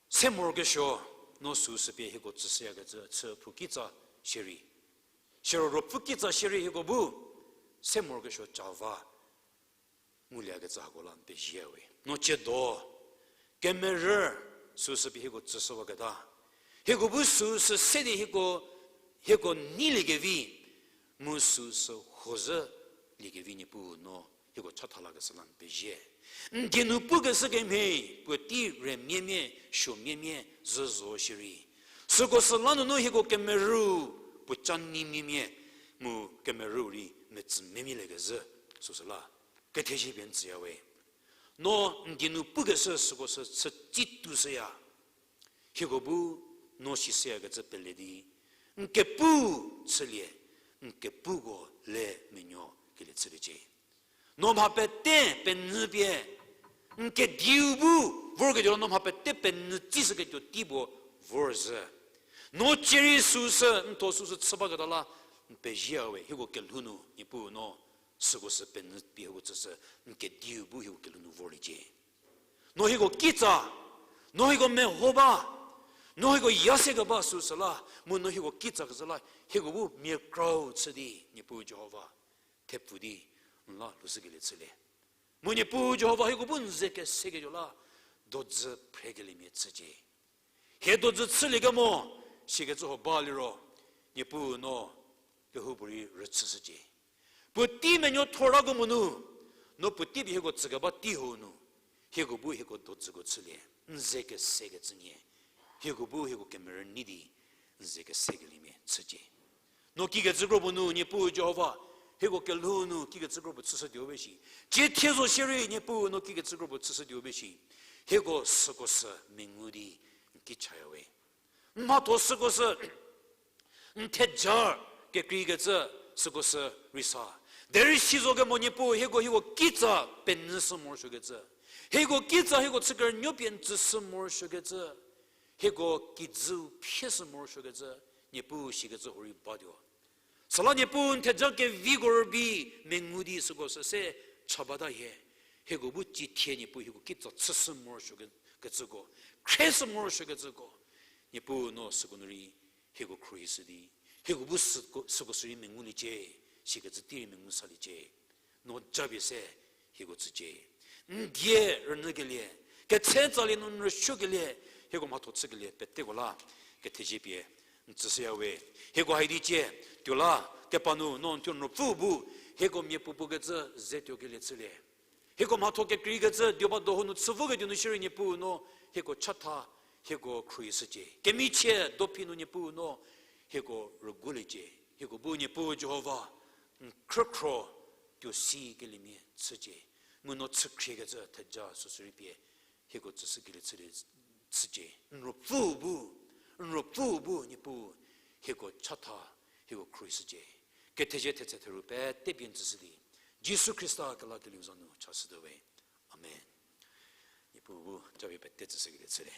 se morokesuo, no süsü pie hieko tsüshüyakecü chü phou kitsa shierei, siro ruopfü kitsa shierei hieko bu se morokesuo ca va ngulieyakecü hako la n pezie we. No tsiedo, kemerü süsü pie hieko tsüshüwaketa, hieko bu süsü se di hieko, hieko neiliekevi, mu süsü hozhüliekevi Niepuu no hieko chatha lakeshü la n pezie. N die nu pukeshü kemhie, puotei rümiemia, suomiemia, zhü zo shierei, süko sü la nunu hieko kemerü, puo ca neimiemia, mu kemerü rei metsü miemia liekezhü, süsü la kethezie pie n tsüya we. No n die nu pukeshü süko sü chütsi tushüya. Hieko bu no sishüyakecü pele di, n kepu chülie, n kepuko le menuokelie chüliecie. No mha pete penyü pie, n kediu bu vorketuo la no mha pete penyü tsishüketuo tei puo vorzhü. No cierei süsü, n tho süsü chü baketa la n pezie we, hieko kelhou nu Niepuu no süko sü penyü pie hieko tsüshü, n kediu bu hieko kelhou nu vorliecie. No hieko kitsa, no hieko meho ba, no hieko ya se keba süsü la, mu no hieko kitsakecü la, hieko bu mia krau chü di Niepuu Jihova, thepfu di n la lhoushükelie chülie. Mu Niepuu Jihova hieko bu n ze keseketuo la, dozü phrekeliemia chücie. Hie dozü chüliekemo, sikecü ho ba liro, Niepuu no kehoupuorei rüchüshücie. Puotei menuo thorako monu, no puotei pie hieko tsükeba tei hau nu, hieko bu hieko dozüko chülie, n ze kesekecü nie, hieko bu hieko kemerü nei di, n ze kesekeliemia chücie. No kikecü kro puo nu Niepuu Jihova, hieko kelhou nu kikecü kro puo chüshütuo be shi. Cie thie zo shierei Niepuu no kikecü kro puo chüshütuo be shi. Hieko süko sü mengu di n ki chaya we. N mhatho süko sü n theja kekreikecü süko sü rei sa. Derei si zo kemo Niepuu hieko hieko kitsa penyüshü morosuokecü, hieko kitsa hieko chükerünuo pie n tsüshü morosuokecü, hieko kijüu phieshü morosuokecü, Niepuu sikecü hurei batuo. Süla Niepuu n theja keviko rübei mengu di süko sü se cha bata hie. Hieko bu cie thie Niepuu hieko kitsa chüshü morosuo ke-, kecüko, khrieshü morosuokecüko, Niepuu no süko nu rei hieko khruohishü di, hieko bu süko, süko sü rei menguliecie, sikecü tei rei mengu saliecie. No japie se hieko tsücie. N die rünyükelie, ketse tsalie nu n rüsuokelie, hieko mhatho chükelie peteko la kethezie pie n tsüshüya we. Hieko hai di cie, tuo la, kepanu no n thuo n Ruopfü bu hieko mia puopuo kecü ze tuokelie chülie. Hieko mhatho kekreikecü dioba doho nu chü voketuo nu shierei Niepuu no hieko chatha, hieko khruohishücie. Kemichie dophi nu Niepuu no hieko rüguliecie. Hieko bu Niepuu Jihova, n khrükhro tuo sikeliemia chücie. Mu no chükhriekecü theja süsü rei pie hieko tsüshükelie chülie chücie. N Ruopfü bu, n Ruopfü bu Niepuu hieko chatha, hieko khruohishücie. Kethezie thetse theru pete pie n tsüshü di, Jisu Khrista kelakelieu za nu chashütuo we. Amen. Niepuu bu japie pete tsüshükelie chülie.